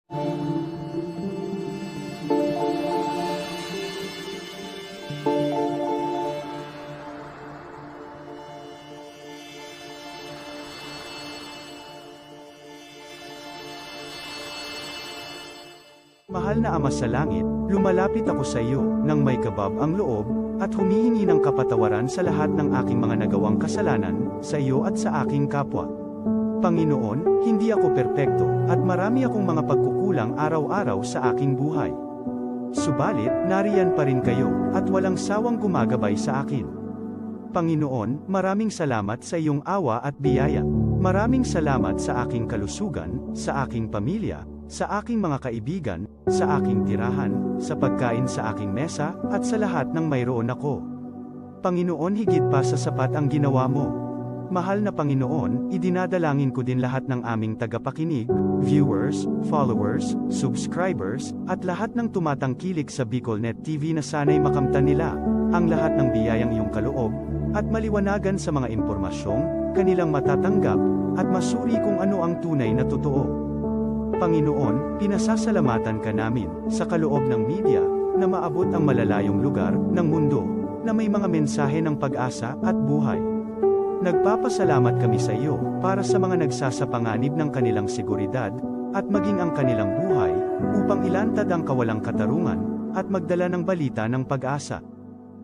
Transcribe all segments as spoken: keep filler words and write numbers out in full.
Mahal na Ama sa Langit, lumalapit ako sa iyo nang may kabab ang loob, at humihingi ng kapatawaran sa lahat ng aking mga nagawang kasalanan, sa iyo at sa aking kapwa. Panginoon, hindi ako perpekto, at marami akong mga pagkukulang araw-araw sa aking buhay. Subalit, nariyan pa rin kayo, at walang sawang gumagabay sa akin. Panginoon, maraming salamat sa iyong awa at biyaya. Maraming salamat sa aking kalusugan, sa aking pamilya, sa aking mga kaibigan, sa aking tirahan, sa pagkain sa aking mesa, at sa lahat ng mayroon ako. Panginoon, higit pa sa sapat ang ginawa mo. Mahal na Panginoon, idinadalangin ko din lahat ng aming tagapakinig, viewers, followers, subscribers, at lahat ng tumatangkilik sa BicolNet T V na sana'y makamtan nila ang lahat ng biyayang iyong kaloob at maliwanagan sa mga impormasyong kanilang matatanggap at masuri kung ano ang tunay na totoo. Panginoon, pinasasalamatan ka namin sa kaloob ng media na maabot ang malalayong lugar ng mundo na may mga mensahe ng pag-asa at buhay. Nagpapasalamat kami sa iyo para sa mga nagsasapanganib ng kanilang seguridad at maging ang kanilang buhay upang ilantad ang kawalang katarungan at magdala ng balita ng pag-asa.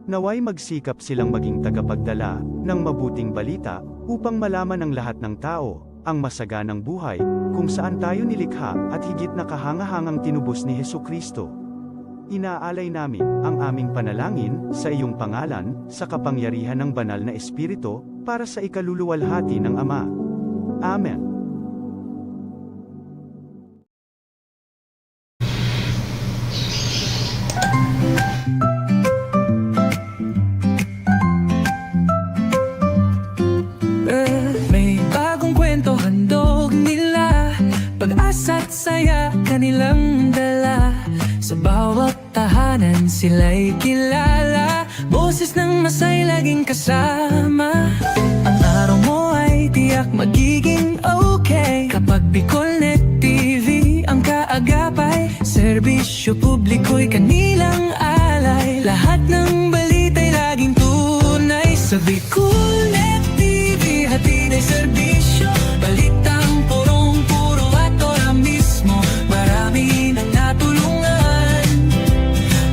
Nawa'y magsikap silang maging tagapagdala ng mabuting balita upang malaman ng lahat ng tao ang masaganang buhay kung saan tayo nilikha at higit na kahangahangang tinubos ni Jesu-Cristo. Inaalay namin ang aming panalangin sa iyong pangalan, sa kapangyarihan ng Banal na Espiritu, para sa ikaluluwalhati ng Ama. Amen. May bagong kwento handog nila, pag-asa't saya kanilang dala. Sa bawat tahanan sila'y kilala, boses ng masay laging kasama. Ang araw mo ay tiyak magiging okay kapag BicolNet T V ang kaagapay. Serbisyo publiko'y kanilang alay, lahat ng balita'y laging tunay. Sa BicolNet T V, hatid ay serbisyo, balitang purong-puro at ora mismo. Marami nang natulungan,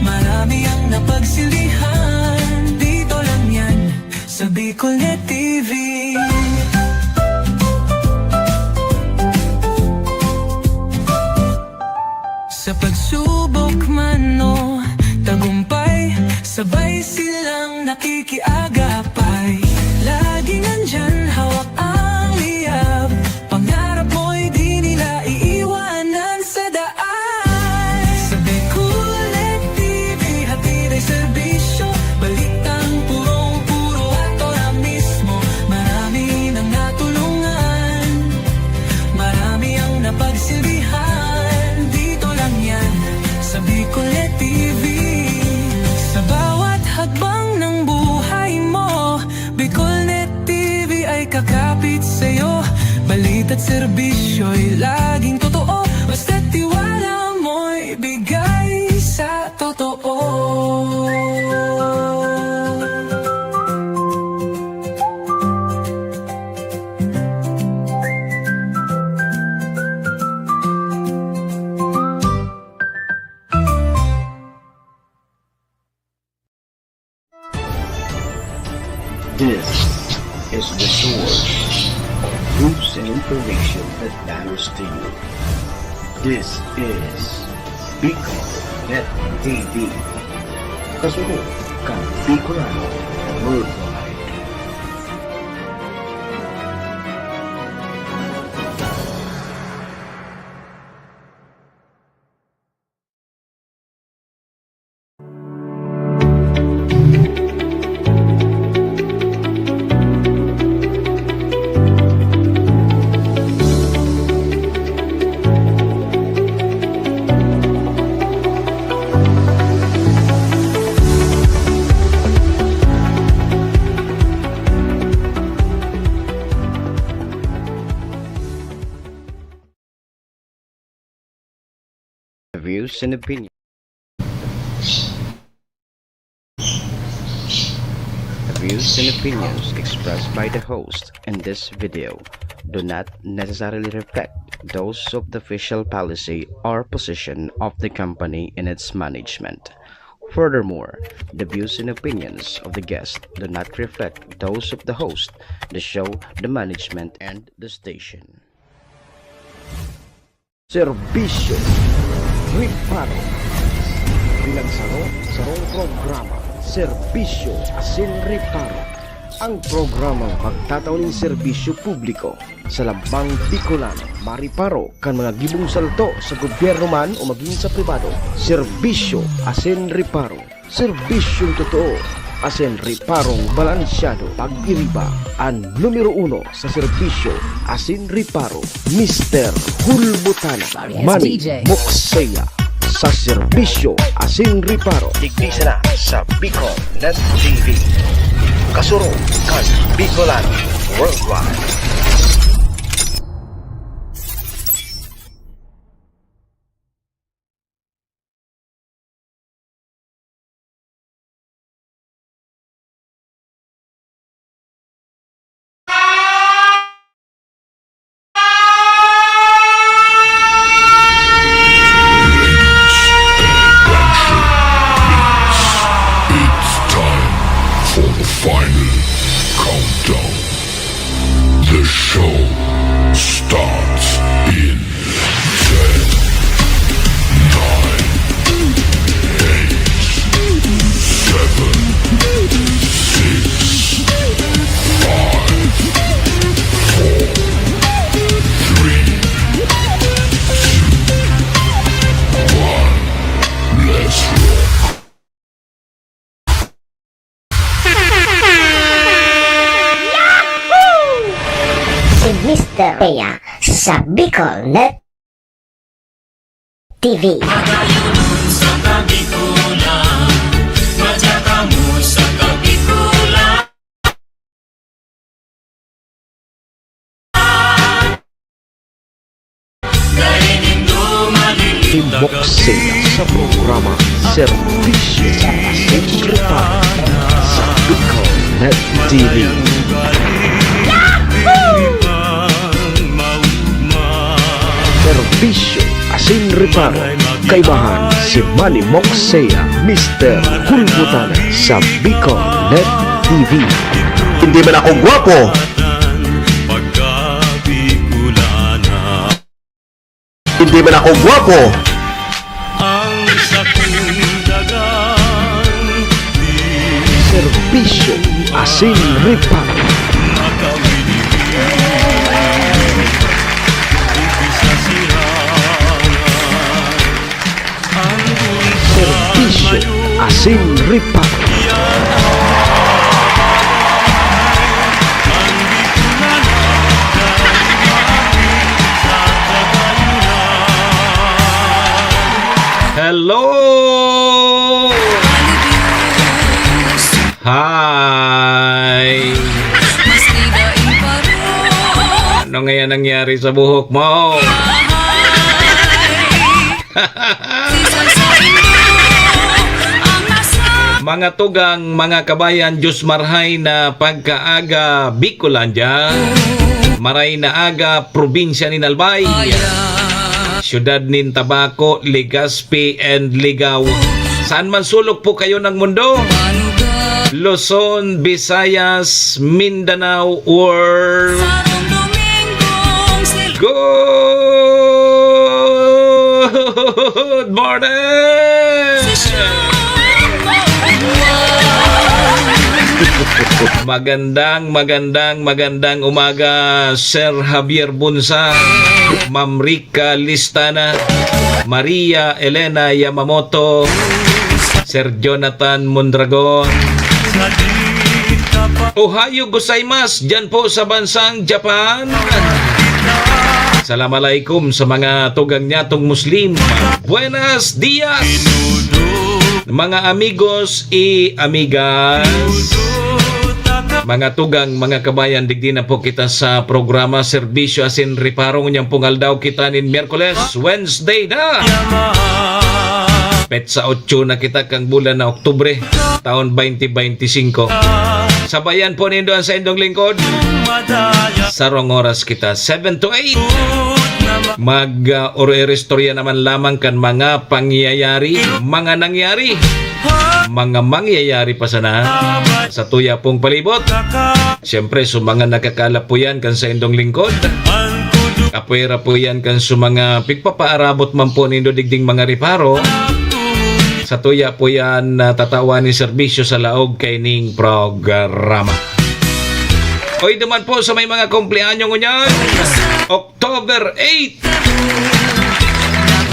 marami ang napagsilbihan. Dito lang yan, sa BicolNet T V. Sa pagsubok man o tagumpay, sabay silang nakikiagapay. Laging nandyan, hawak ang liyab. Pangarap mo'y di nila iiwanan sa daan. Sa BicolNet T V, hatid ay serbisyo, balitang purong-puro at ora mismo. Marami nang natulungan, marami ang napagsilbihan. Dito lang yan, sa BicolNet T V. Sa bawat hakbang ng buhay mo, BicolNet T V ay kakapit sa'yo. Balita't serbisyo'y laging totoo, basta't tiwala mo'y bigay sa totoo. This is the source of news and information that matters to you. This is Bicol Net T V. Kasunod kan Bicolano Worldwide. Views and opinions. The views and opinions expressed by the host in this video do not necessarily reflect those of the official policy or position of the company and its management. Furthermore, the views and opinions of the guest do not reflect those of the host, the show, the management, and the station. Serbisyo Reparo. Bilang saro, sarong programa, Serbisyo asin Reparo. Ang programang magtatao nin serbisyo publiko sa lambang Bicolano, mareparo kan mga gibong salto sa gobyerno man o magin sa pribado. Serbisyo asin Reparo. Serbisyong totoo asin reparong balansyado. Pag-iriba an numero uno sa serbisyo asin reparo, Mister Hulbutana, Sorry, it's Manny D J. Moksea, sa serbisyo asin reparo. Digdi sana sa Bicol Net T V. Kasurog kan Bicolano Worldwide. It's time for the final countdown. The show starts in ten, nine, eight, seven, six, five, four, three, two, one. Let's rock. Si Mister Pea sa Bicol Net T V. Pagayunon sa Kabikulan, madya kamo sa Kabikulan. Timbok sila sa programa Serbisyo asin Reparo sa Bicol Net T V. Serbisyo asin Reparo, kaibahan si Manny Moksea, Mister Hulbutana sa Bicol Net T V. Hindi man ako gwapo. Hindi man ako gwapo. Serbisyo asin reparo. Serbisyo asin reparo. Hello! Hi! Ano ngaya nangyari sa buhok mo? Mga tugang, mga kabayan, Diyos marhay na pagkaaga, Bicolandia. Maray na aga, probinsya nin Albay, syudad nin Tabaco, Legazpi, and Ligao. Saan man sulok po kayo ng mundo, Luzon, Visayas, Mindanao, or Good morning! Magandang, magandang, magandang umaga, Sir Javier Bunsa, Ma'am Rica Listana, Maria Elena Yamamoto, Sir Jonathan Mondragon. Ohayo gozaimasu, dyan po sa bansang Japan. Salam alaikum sa mga tugang nyatong Muslim. Buenos dias, mga amigos y amigas. Mga tugang, mga kabayan, digdi na po kita sa programa Serbisyo asin Reparo. Ngunyan pong aldaw kita nin Miyerkules, Wednesday na. Petsa otso na kita kang bulan na Oktubre, taon twenty twenty-five. Sabayan po nindo ang saindong lingkod. Sarong oras kita, seven to eight. Mag, ah, oro-, istorya naman lamang kan mga pangyayari, mga nangyari, mga mangyayari pa sana sa tuya pong palibot. Siyempre, sa mga nakakalapuyan kan saindong lingkod, kapwera po yan kan sa mga pigpapaarabot man po nindo digding mga reparo. Sa tuya po yan, ah, tatawan ni serbisyo sa laog kaining programa. Oy, duman po sa may mga kumpleanyo ngunyan, October eight.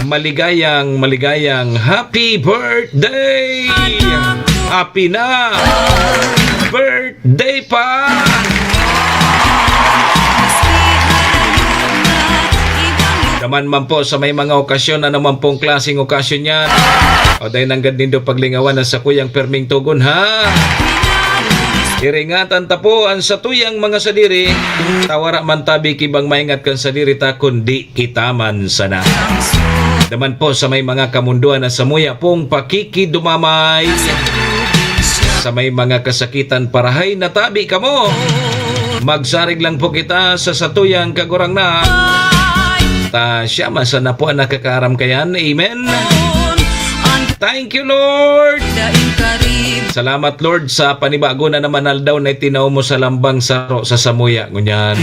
Maligayang, maligayang happy birthday! Happy na! Birthday pa! Naman man po sa may mga okasyon, ano man pong klaseng okasyon yan, o dahil nanggad nindo paglingawan ang sakuyang perming tugon, ha? Iringatan ta po ang satuyang mga sadiri, ta wara man tabi ki bang maingat kan sadiri ta, kundi kita man sana. Naman po sa may mga kamundoan na samuya pong pakikidumamay, sa may mga kasakitan, parahay na tabi kamo. Magsarig lang po kita sa satuyang Kagurangnan. Ta siya man sana po ang nakakaaram kayan. Amen. Thank you, Lord. Salamat, Lord, sa panibago na naman aldaw na itinaw mo sa lambang saro sa samuya ngunyan.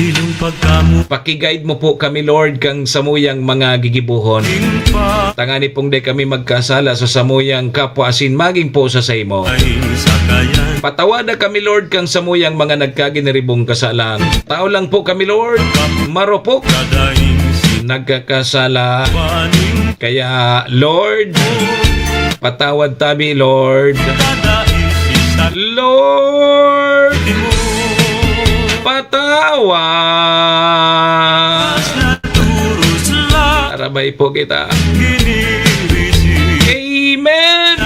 Paki-guide mo po kami, Lord, kang samuyang mga gigibohon. Tangani pong dai kami magkasala sa samuyang kapwa asin magin po sa saimo. Patawada kami, Lord, kang samuyang mga nagkaginiribong kasalan. Tao lang po kami, Lord, marupok, nagkakasala. Kaya, Lord, patawad tabi, Lord. Lord, patawad. Arabay po kita. Amen.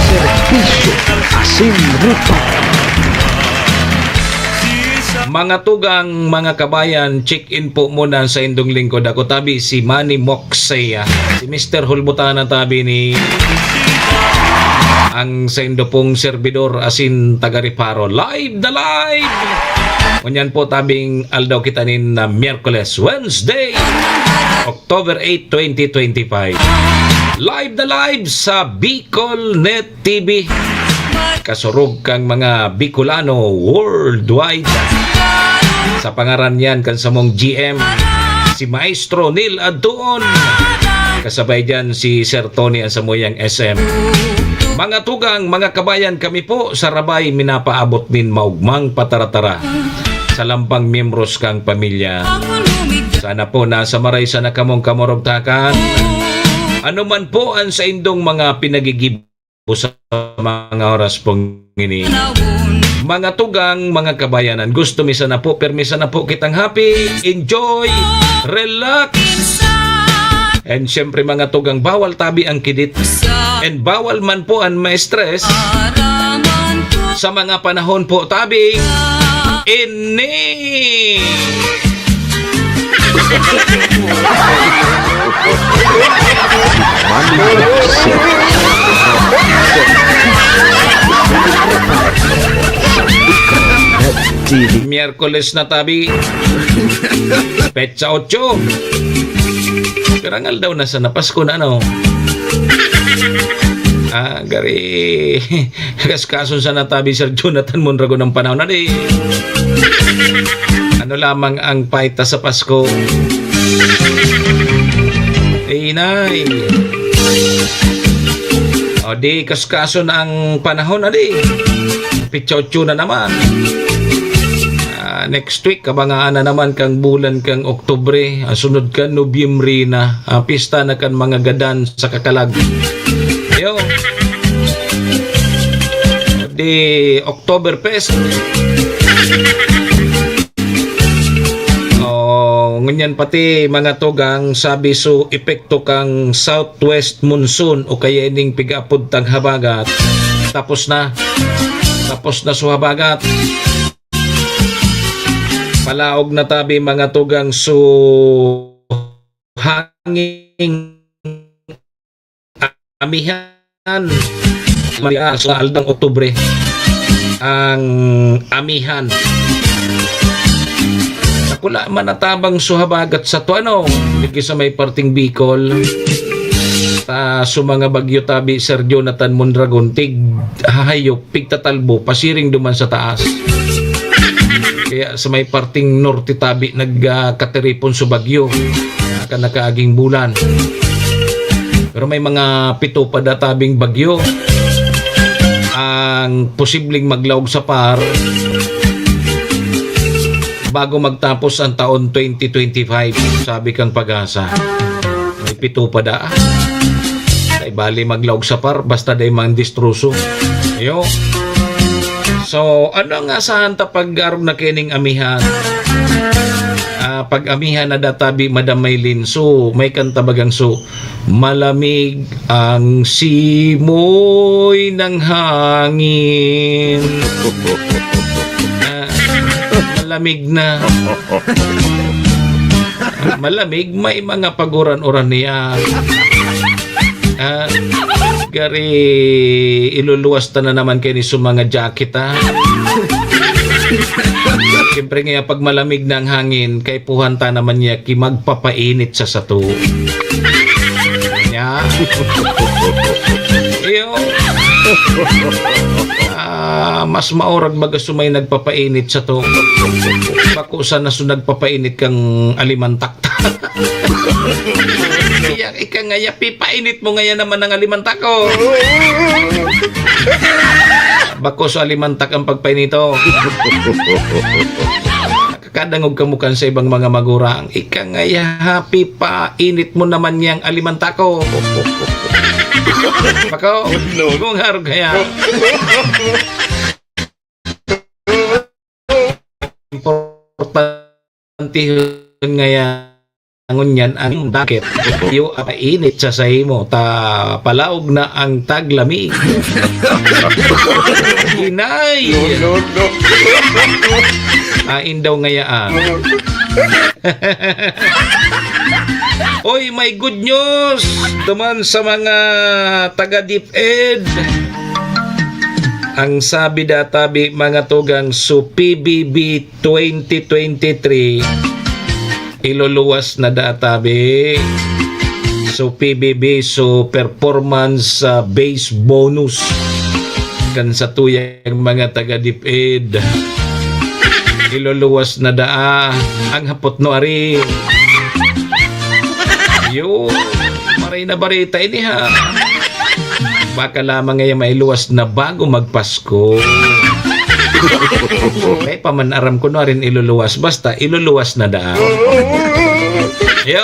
Serbisyo asin reparo. Mga tugang, mga kabayan, check-in po muna sa indong lingkod. Ako tabi si Manny Moxey, ah, si Mister Hulbutana tabi ni ang saindo pong serbidor asin taga Reparo. Live na live! Ngunyan po tabing aldaw kita nin, ah, Miyerkules, Wednesday, October eight, twenty twenty-five. Live na live sa Bicol Net T V. Kasurog kang mga Bicolano worldwide. Sa pangaran niyan kan samong G M, si Maestro Neil Adtuon. Kasabay diyan si Sir Tony ang samuyang S M. Mga tugang, mga kabayan, kami po sa Rabay minapaabot nin maugmang pataratara sa lambang miyembros kang pamilya. Sana po nasa maray sana kamong kamurugtakan. Ano man po ang saindong mga pinagigib- o sa mga oras pong ini. Mga tugang, mga kabayanan, gusto mi sana po, permi sana po kitang happy, enjoy, relax. And syempre, mga tugang, bawal tabi ang kidit. And bawal man po ang ma-stress sa mga panahon po tabi ini. Miyerkules na tabi. Petsa otso. Karangal daw na sana Pasko na, ano? Ah, gari. Kaskason sana tabi, Sir Jonathan Mondragon, ang panahon na di. Ano lamang ang paita sa Pasko? Inay. O di, kaskason na ang panahon na di. Pichotso na naman. Ah, next week, kabangaan na naman kang bulan kang Oktubre. Ang sunod ka, Nobyembre na. Ah, pista na kan mga gadan sa kakalag. Yo. Di Oktoberfest. Oh, ngunyan pati mga tugang, sabi so epekto kang southwest monsoon o kaya ining pigaapod tang habagat. Tapos na. Tapos na su habagat. Palaog na tabi mga tugang su hanging amihan. Maria sa aldang Oktubre ang amihan. Dakula man natabang su habagat sato, ano, digdi sa may parting Bicol. Ta, su mga bagyo tabi, Sir Jonathan Mondragon, tig hahayop, pigtatalbo, pasiring duman sa taas. Kaya sa may parting norte tabi, nag, ah, katiripon su bagyo. Kan nakaaging bulan. Pero may mga pito pa da tabing bagyo ang posibleng maglaog sa par bago magtapos ang taon twenty twenty-five, sabi kang PAGASA. May pito pa da. Ay, bali maglaog sa par, basta dai man distroso. Iyo. So, ano ang asahan ta pag arog na kining amihan? Ah, pag amihan na da tabi, Madam Maylin. So, may kanta bagang so, "Malamig ang simoy ng hangin." Ah, malamig na. Malamig, may mga paguran-uran niya. Ah, gari, iluluwas ta na naman kaini su mga jacket, ha? Siyempre nga, pag malamig na ang hangin, kaipuhan ta naman niya ki magpapainit sa sato. Ya. Iyo. Ah, mas maurag baga su may nagpapainit sato. Bako sana su nagpapainit kang alimantak ta. Iya, ika nga, ya, pipainit mo ngayon naman ang alimantak ko. Bako su alimantak ang pagpainito. Kakadangog kamo kan sa ibang mga magurang. Ika nga, ya, pipainit mo naman yang alimantak ko. Bako, no, no. Kung harog kaya. Importantehon ngaya ngunyan ang jacket. Iyo, painit sa saimo, ta palaog na ang taglamig. Hinay! No, no, no. Ain daw ngaya, ah. Oy, may good news duman sa mga taga DepEd. Ang sabi da tabi, mga tugang, su PBB twenty twenty-three, iluluwas na da tabi. Su PBB, su performance, ah, base bonus. Kan satuyang mga taga DepEd. Iluluwas na da, ah. Ang hapot no ari. Yo, maray na bareta ini, ha. Baka lamang ngayon mailuwas na bago magpas ko. May pa man aram ko no arin iluluwas, basta iluluwas na da. Yo.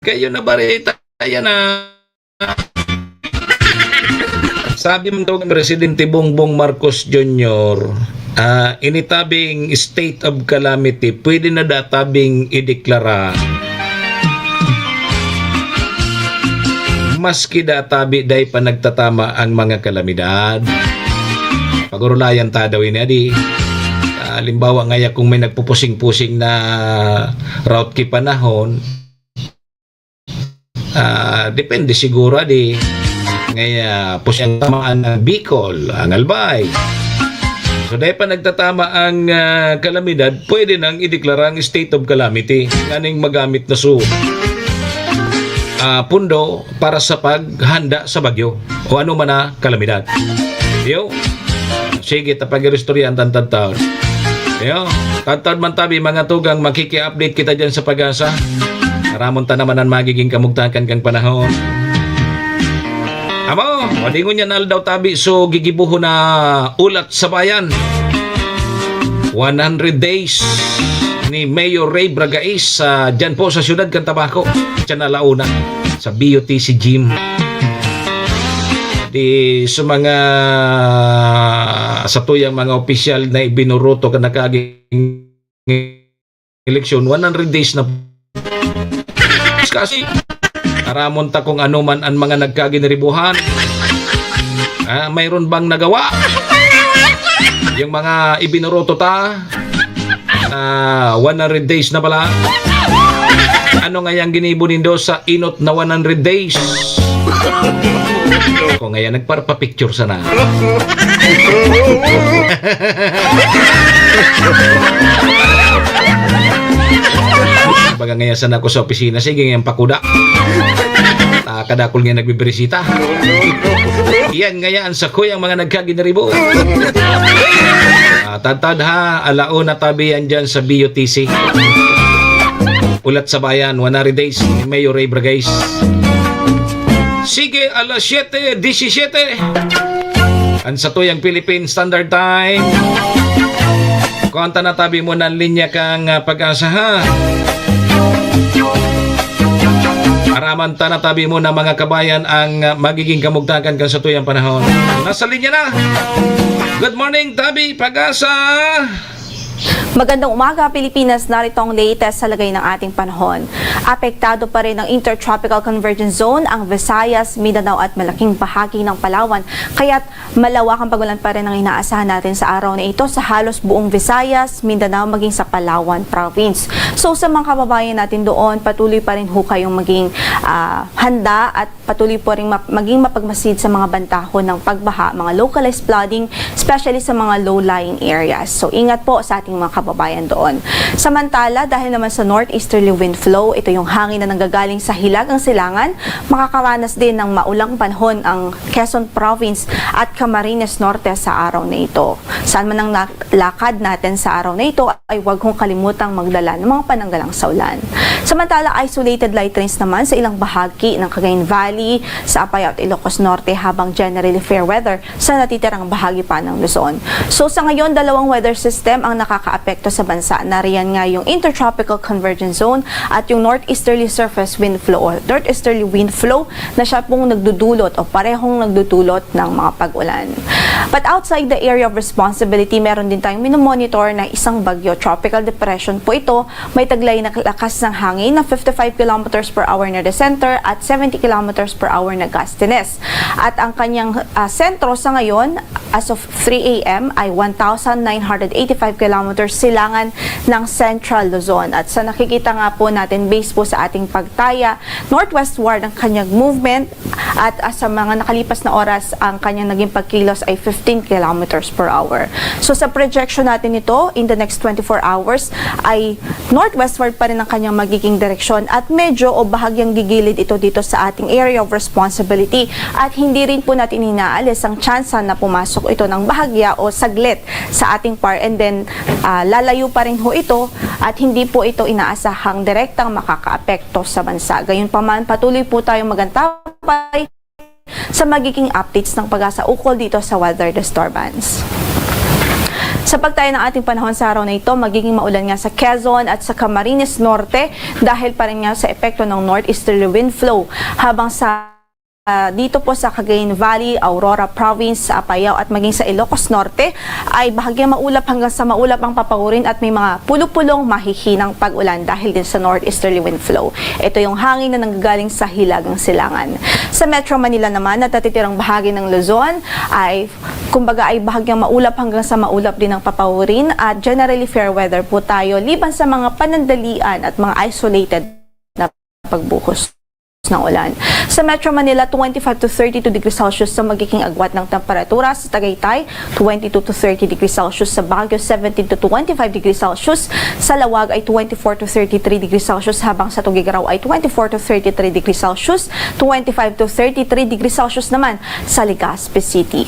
Kayo na bareta, yan na. Sabi man daw ni Presidente Bongbong Marcos Junior, ah, initabing state of calamity, pwede na databing ideklara. Maski databi dai pa nagtatama ang mga kalamidad. Pagurulayan ta daw ini, adi. Ah, halimbawa ngaya kung may nagpupusing-pusing na route ki panahon, ah, depende siguro, adi. Ngaya, pusing tamaan ang Bicol, ang Albay. So, dai pa nagtatama ang, ah, kalamidad, pwede nang ideklara ang state of calamity. Nganing magamit na su, ah, pundo para sa paghanda sa bagyo o ano man na kalamidad. Yo. Sige, ta pag-iristoryahan tan tadtaon. Yo. Tadtaon man tabi, mga tugang, makiki-update kita dyan sa PAGASA. Aramon ta naman ang magiging kamugtakan kang panahon. Amo, wadingon yan aldaw tabi, so gigibuhon na ulat sa bayan. One hundred days ni Mayor Ray Bragais sa, dyan po sa siyudad kan Tabaco, dyan na Launa, sa B U T C gym. Di sa mga, sa tuyang mga opisyal na ibinuruto kan nagkaaging eleksyon, one hundred days na. Kasi, aramon ta kung ano man ang mga nagkaginiribuhan. Ah, mayroon bang nagawa? Yung mga ibinoroto ta na one hundred days na pala. Ano nga yang ginibo nindo sa inot na one hundred days? Ako nga yan, nagparapapicture sana. Baga nga yan sana ako sa opisina, sige nga yan pakuda. Ah, kadakol nga nagbibirisita. Yan nga yan sa kuyang mga nagkaginiribo. Ah, tadtad ha, alauna tabi yan dyan sa B U T C. Ulat sa Bayan, one hundred days ni Mayor Ray Bragais. Sige, alas siyete disisiyete. An satuyang Philippine Standard Time. Kuan ta na tabi mo ng linya kang, ah, Pag-asa, ha? Araman ta na tabi mo na, mga kabayan, ang, ah, magiging kamugtakan kan satuyang panahon. Nasa linya na. Good morning, tabi, Pag-asa. Magandang umaga, Pilipinas. Narito ang latest sa lagay ng ating panahon. Apektado pa rin ng Intertropical Convergence Zone ang Visayas, Mindanao at malaking bahagi ng Palawan. Kaya't malawak ang pagulan pa rin ang inaasahan natin sa araw na ito sa halos buong Visayas, Mindanao, maging sa Palawan Province. So, sa mga kababayan natin doon, patuloy pa rin ho kayong maging, ah, handa at patuloy po rin map- maging mapagmasid sa mga bantahon ng pagbaha, mga localized flooding, especially sa mga low-lying areas. So, ingat po sa ating mga kababayan doon. Samantala, dahil naman sa northeasterly wind flow, ito yung hangin na nanggagaling sa hilagang silangan, makakaranas din ng maulang panahon ang Quezon Province at Camarines Norte sa araw na ito. Saan man ang na- lakad natin sa araw na ito ay huwag hong kalimutang magdala ng mga pananggalang saulan. Samantala, isolated light rains naman sa ilang bahagi ng Cagayan Valley, sa Apayao at Ilocos Norte, habang generally fair weather sa natitirang bahagi pa ng Luzon. So, sa ngayon, dalawang weather system ang nakakaapekto sa bansa, na riyan nga yung Intertropical Convergence Zone at yung Northeasterly Surface Wind Flow o Northeasterly Wind Flow na siya pong nagdudulot o parehong nagdudulot ng mga pag-ulan. But outside the area of responsibility, meron din tayong minomonitor na isang bagyo. Tropical depression po ito. May taglay na lakas ng hangin na fifty-five kilometers per hour na the center at seventy kilometers per hour na gustiness. At ang kanyang, ah, sentro sa ngayon, as of three a m, ay one thousand nine hundred eighty-five kilometers silangan ng Central Luzon. At sa nakikita nga po natin, based po sa ating pagtaya, northwestward ang kanyang movement. At, ah, sa mga nakalipas na oras, ang kanyang naging pagkilos ay fifteen kilometers per hour. So, sa projection natin nito, in the next twenty-four hours, ay northwestward pa rin ang kanyang magiging direksyon at medyo o bahagyang gigilid ito dito sa ating area of responsibility. At hindi rin po natin inaalis ang tsansa na pumasok ito ng bahagya o saglit sa ating par, and then, ah, lalayo pa rin ho ito at hindi po ito inaasahang direktang makakaapekto sa bansa. Gayunpaman, patuloy po tayong magantapay sa magiging updates ng Pag-asa ukol dito sa weather disturbance. Sa pagtaya ng ating panahon sa araw na ito, magiging maulan nga sa Quezon at sa Camarines Norte dahil pa rin nga sa epekto ng northeasterly wind flow, habang sa, ah, dito po sa Cagayan Valley, Aurora Province, sa Apayao at maging sa Ilocos Norte ay bahagyang maulap hanggang sa maulap ang papawirin at may mga pulo-pulong mahihinang pag-ulan dahil din sa northeasterly wind flow. Ito yung hangin na nanggagaling sa hilagang silangan. Sa Metro Manila naman, at natitirang bahagi ng Luzon ay, kumbaga, ay bahagyang maulap hanggang sa maulap din ang papawirin at generally fair weather po tayo liban sa mga panandalian at mga isolated na pagbuhos ng ulan. Sa Metro Manila, twenty-five to thirty-two degrees Celsius sa magiging agwat ng temperatura. Sa Tagaytay, twenty-two to thirty degrees Celsius. Sa Baguio, seventeen to twenty-five degrees Celsius. Sa Laoag ay twenty-four to thirty-three degrees Celsius, habang sa Tuguegarao ay twenty-four to thirty-three degrees Celsius, twenty-five to thirty-three degrees Celsius naman sa Legazpi City.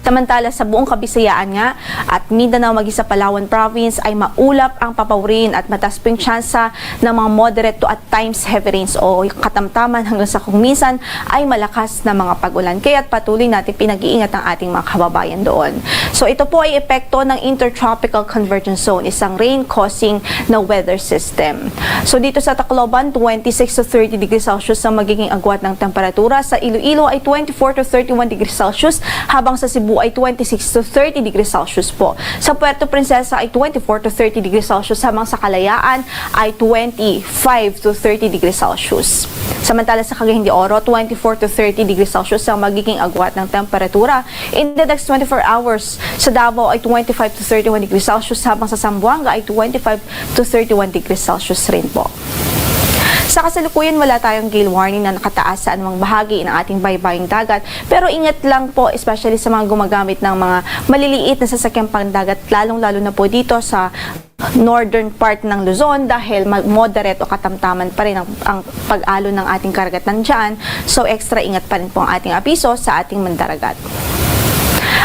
Samantala, sa buong Kabisayaan nga at Mindanao, maging sa Palawan Province, ay maulap ang papawirin at mataas po yung tsansa ng mga moderate to at times heavy rains o katamtaman hanggang sa kung minsan ay malakas na mga pag-ulan. Kaya't patuloy natin pinag-iingat ang ating mga kababayan doon. So, ito po ay epekto ng Intertropical Convergence Zone, isang rain-causing na weather system. So, dito sa Tacloban, twenty-six to thirty degrees Celsius ang magiging agwat ng temperatura. Sa Iloilo ay twenty-four to thirty-one degrees Celsius, habang sa Cebu ay twenty-six to thirty degrees Celsius po. Sa Puerto Princesa ay twenty-four to thirty degrees Celsius, habang sa Kalayaan ay twenty-five to thirty degrees Celsius. Samantala sa Cagayan de Oro, twenty-four to thirty degrees Celsius ang magiging agwat ng temperatura in the next twenty-four hours. Sa Davao ay twenty-five to thirty-one degrees Celsius, habang sa Zamboanga ay twenty-five to thirty-one degrees Celsius rin po. Sa kasalukuyan, wala tayong gale warning na nakataas sa anumang bahagi ng ating baybaying dagat, pero ingat lang po, especially sa mga gumagamit ng mga maliliit na sasakyang pandagat, lalong-lalo na po dito sa northern part ng Luzon, dahil mag-, moderate o katamtaman pa rin ang, ang pag-alon ng ating karagatan dyan. So, extra ingat pa rin po ang ating abiso sa ating mandaragat.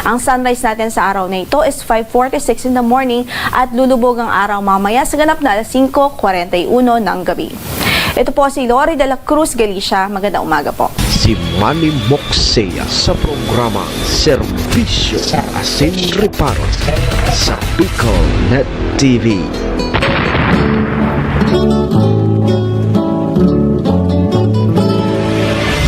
Ang sunrise natin sa araw na ito is five forty-six in the morning at lulubog ang araw mamaya sa ganap na alas singko kwarenta y uno ng gabi. Ito po si Lori de la Cruz Galicia. Magandang umaga po. Si Manny Moxea sa programa Serbisyo Asin Reparo sa Bicol Net T V.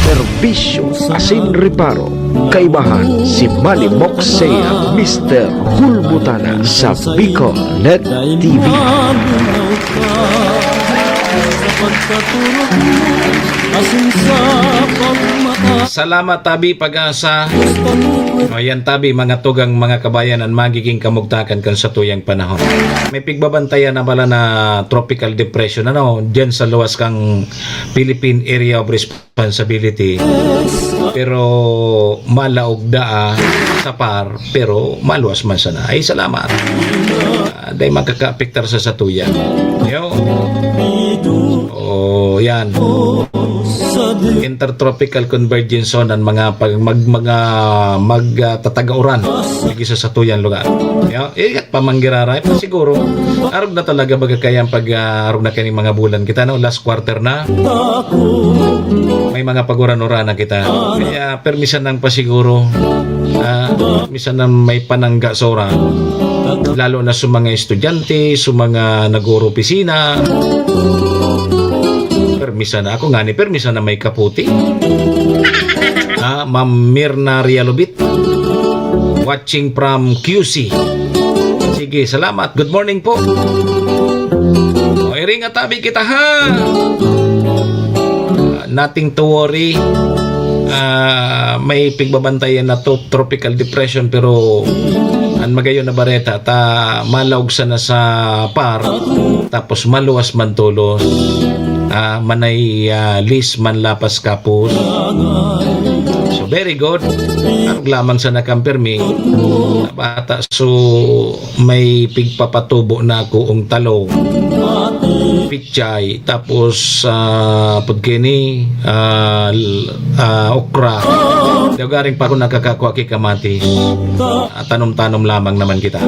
Serbisyo Asin Reparo. Kaibahan si Manny Moxea, Mister Hulbutana sa Bicol Net T V. Sa pagkaturog mo, asin sa pagmata. Salamat, Tabi Pag-asa. O, yan, Tabi, mga tugang, mga kabayan, ang magiging kamugtakan kan satuyang panahon. May pigbabantayan na pala na tropical depression, ano, dyan sa luwas kang Philippine Area of Responsibility. Pero malaog daa sa PAR, pero maluwas man sana. Ay, salamat. Ah, dahil makakaapektar sa satuya. Yo. Oh, yan. Intertropical Convergence Zone ang mga pag mag, mga mag, ah, tatagauran lagi sa satuyang lugar. Yo, ingat pa manggiraray pa siguro. Arog na talaga baga kaya ang pag, ah, arog na kani mga bulan kita, no? Last quarter na. May mga paguran-uran na kita. Kaya permisan lang pa siguro. Ah, permisan na may panangga sa uran. Lalo na sa mga estudyante, sa mga nag-opisina. Permisan na ako nga ni, permisan na may kaputi. Ah, Ma'am Mirna Rialubit. Watching from Q C. Sige, salamat. Good morning po. O, iring atabi kita, ha? Ah, nothing to worry. Ah, may pigbabantayan na to, tropical depression, pero ang magayon na bareta, ta malaog sana sa PAR, tapos maluwas man tolos. Ah, manay, ah, lis man lapas kapos. So, very good. Arog lamang sa nakampirmi, bata, so may pigpapatubo na ako ang talong, pichay, tapos, ah, pagkini, ah, l-, ah, okra. Daw garing pa ako nakakakwa ki kamatis. Ah, tanom-tanom lamang naman kita.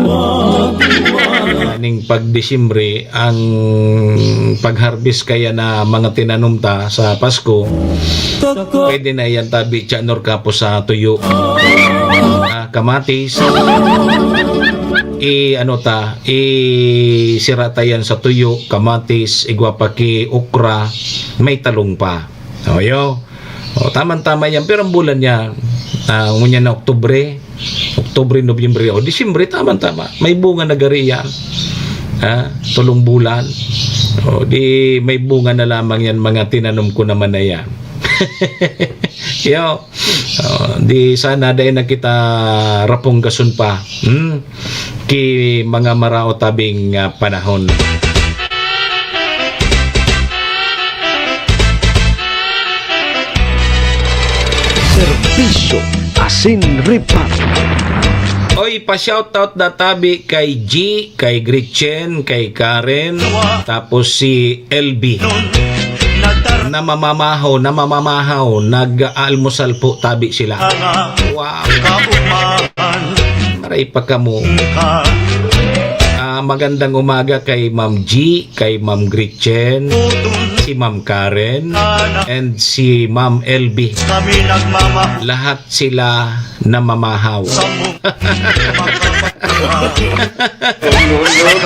Aning pag Disyembre, ang pag-harvest kaya na mga tinanom ta sa Pasko, pwede na yan tabi, tiyanor kapos sa tuyo. Ah, kamatis. I, ano ta, i sira ta yan sa tuyo, kamatis, igwa pa ki okra, may talong pa. O, yo. O, tamang-tama yan. Pero ang bulan niya, ah, ngunyan na Oktubre, Oktubre, Nobyembre, o Disyembre, tamang-tama. May bunga na gari yan. Ha? Tulong bulan. O, di may bunga na lamang yan, mga tinanom ko naman na yan. Yo. O, di sana dahil na kita rapong gason pa. Hmm? Ki mga maraot tabing, ah, panahon. Serbisyo asin reparo. Oy, pa-shoutout na tabi kay G, kay Gretchen, kay Karen, tapos si L B. Namamamahaw, namamamahaw, nag-aalmusal po tabi sila. Wow. Aray pa kamo. Ah, magandang umaga kay Ma'am G, kay Ma'am Gretchen, si Ma'am Karen, and si Ma'am L B. Lahat sila namamahaw.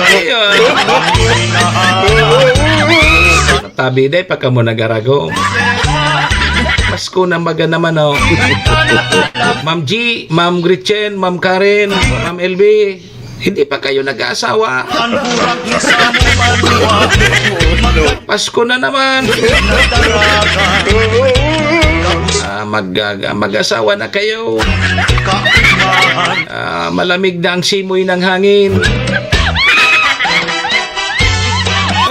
Ayun. Tabi, day pa kamo nagarago. Pasko na baga naman, oh. Ma'am G, Ma'am Gretchen, Ma'am Karen, Ma'am L B, hindi pa kayo nag-aasawa? Pasko na naman. Ah, mag-, mag-asawa na kayo. Ah, malamig na ang simoy ng hangin.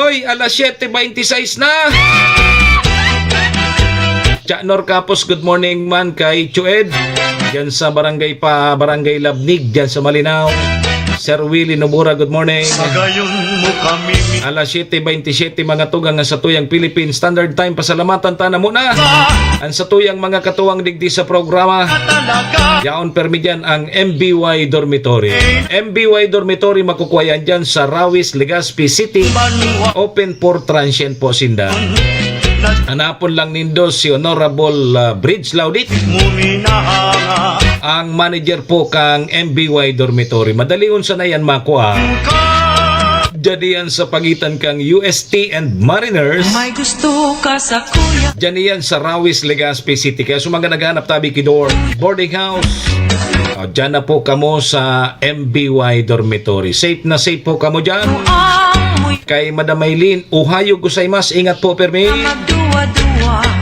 Oy, alas siyete beintisais na. Chanor Kapos, good morning man kay Chued. Diyan sa barangay pa, Barangay Labnig, diyan sa Malinao. Sir Willie Nobura, good morning. Sa gayon mo kami mi- Alas siyete beintisiyete, mga tugang, ang satuyang Philippine Standard Time. Pasalamatan ta na muna ang satuyang mga katuwang digdi sa programa. Yaon permi diyan ang M B Y Dormitory. M B Y Dormitory, makukuha yan dyan sa Rawis, Legazpi City. Open for transient po sinda. Hanapon lang nindo si Honorable, ah, Bridge Laudit, ang manager po kang M B Y Dormitory. Madali unsa na yan makuha. Dyan yan sa pagitan kang U S T and Mariners. May gusto ka sa kuya. Dyan yan sa Rawis, Legazpi City. Kaya sa mga naghahanap tabi ki Dor, boarding house, o, dyan na po kamo sa M B Y Dormitory. Safe na safe po kamo dyan. Kay Madam Maylin, Ohayou gozaimasu, ingat po, permi.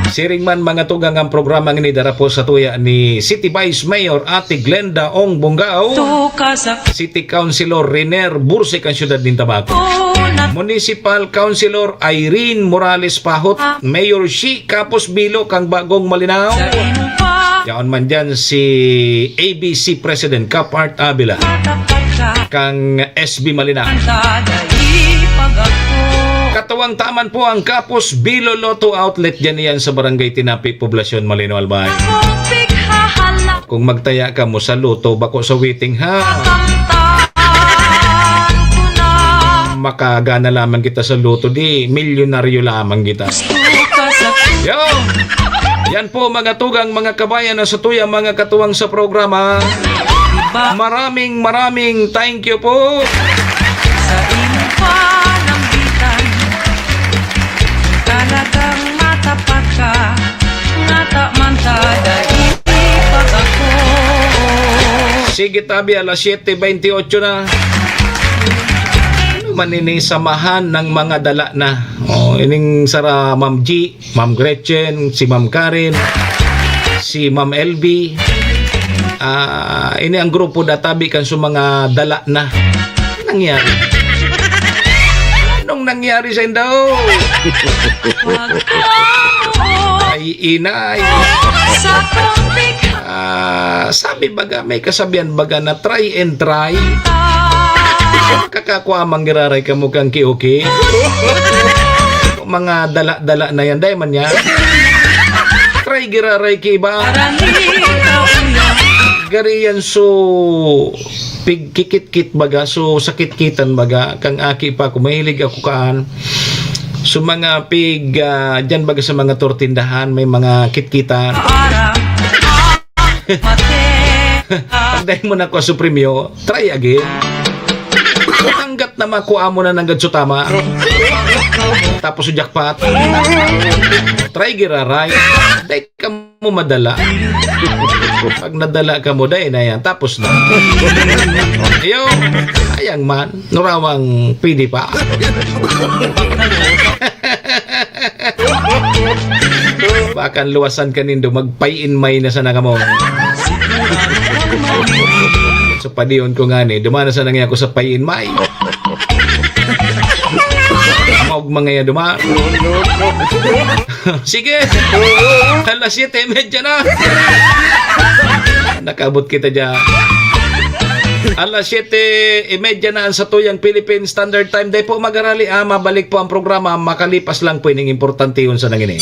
Siring man, mga tugang, ang programang ini dara po sa tuya ni City Vice Mayor Ate Glenda Ong Bongao, City Councilor Riner Bursik, ang siyudad nin Tabaco, Municipal Councilor Irene Morales Pahot, Mayor Shi Kapos Bilo kang Bagong Malinao. Yaon man dyan si A B C President Cap Art Avila kang S B Malinao. Katuwang taman po ang Kapos Bilo Lotto Outlet dyan iyan sa Barangay Tinapi, Poblacion, Malinaw, Albay. Kung magtaya kamo sa lotto, bako sa waiting, ha? Makagana lamang kita sa lotto, di milyonaryo lamang kita. Yo! Yan po, mga tugang, mga kabayan, na sa tuyang mga katuwang sa programa. Maraming, maraming thank you po. Sa imo panambitan, talagang matapat ka, ngata man ta dai pag-ako. Sige, tabi, alas siyete beintiotso na. Ano man ini, samahan ng mga dala na? Oh, ining sara Ma'am G, Ma'am Gretchen, si Ma'am Karen, si Ma'am L B. Ah, ini ang grupo da tabi kan sa mga dala na. Nangyari? Anong nangyari sa indo? Ay, inay. Ah, sabi baga, may kasabihan baga na try and try. Kakakwa man giraray kamo kang kiuki. Mga dala-dala na yan, dai man yan. Try giraray ki iba. Gari yan, so, pigkikit-kit baga, so, sakit-kitan baga, kang aki pa ako, mahilig ako kaan. So, mga pig, ah, dyan baga sa mga tortindahan, may mga kitkitan. Pag dai mo nakuha sa premyo, try again. Hanggat na makuha mo na nanggad sa tama. Tapos sa jackpot. Try giraray. Dai ka mo madala. Pag nadala ka mo, dai na yan. Tapos na. Ayun. Sayang man. Nurawang pwede pa. Bakan luwasan ka nindo, mag-pay in may na sana kamo. So, padiyon ko nga ni, dumana sana nga ako sa pay in may. Maog mga yan, duma. Sige. Alas siyete y media na. Nakabot kita dyan. Alas siyete y media na ang satuyang Philippine Standard Time. Dai po magarali, ah, mabalik po ang programa makalipas lang po ining importantehon sa nangini.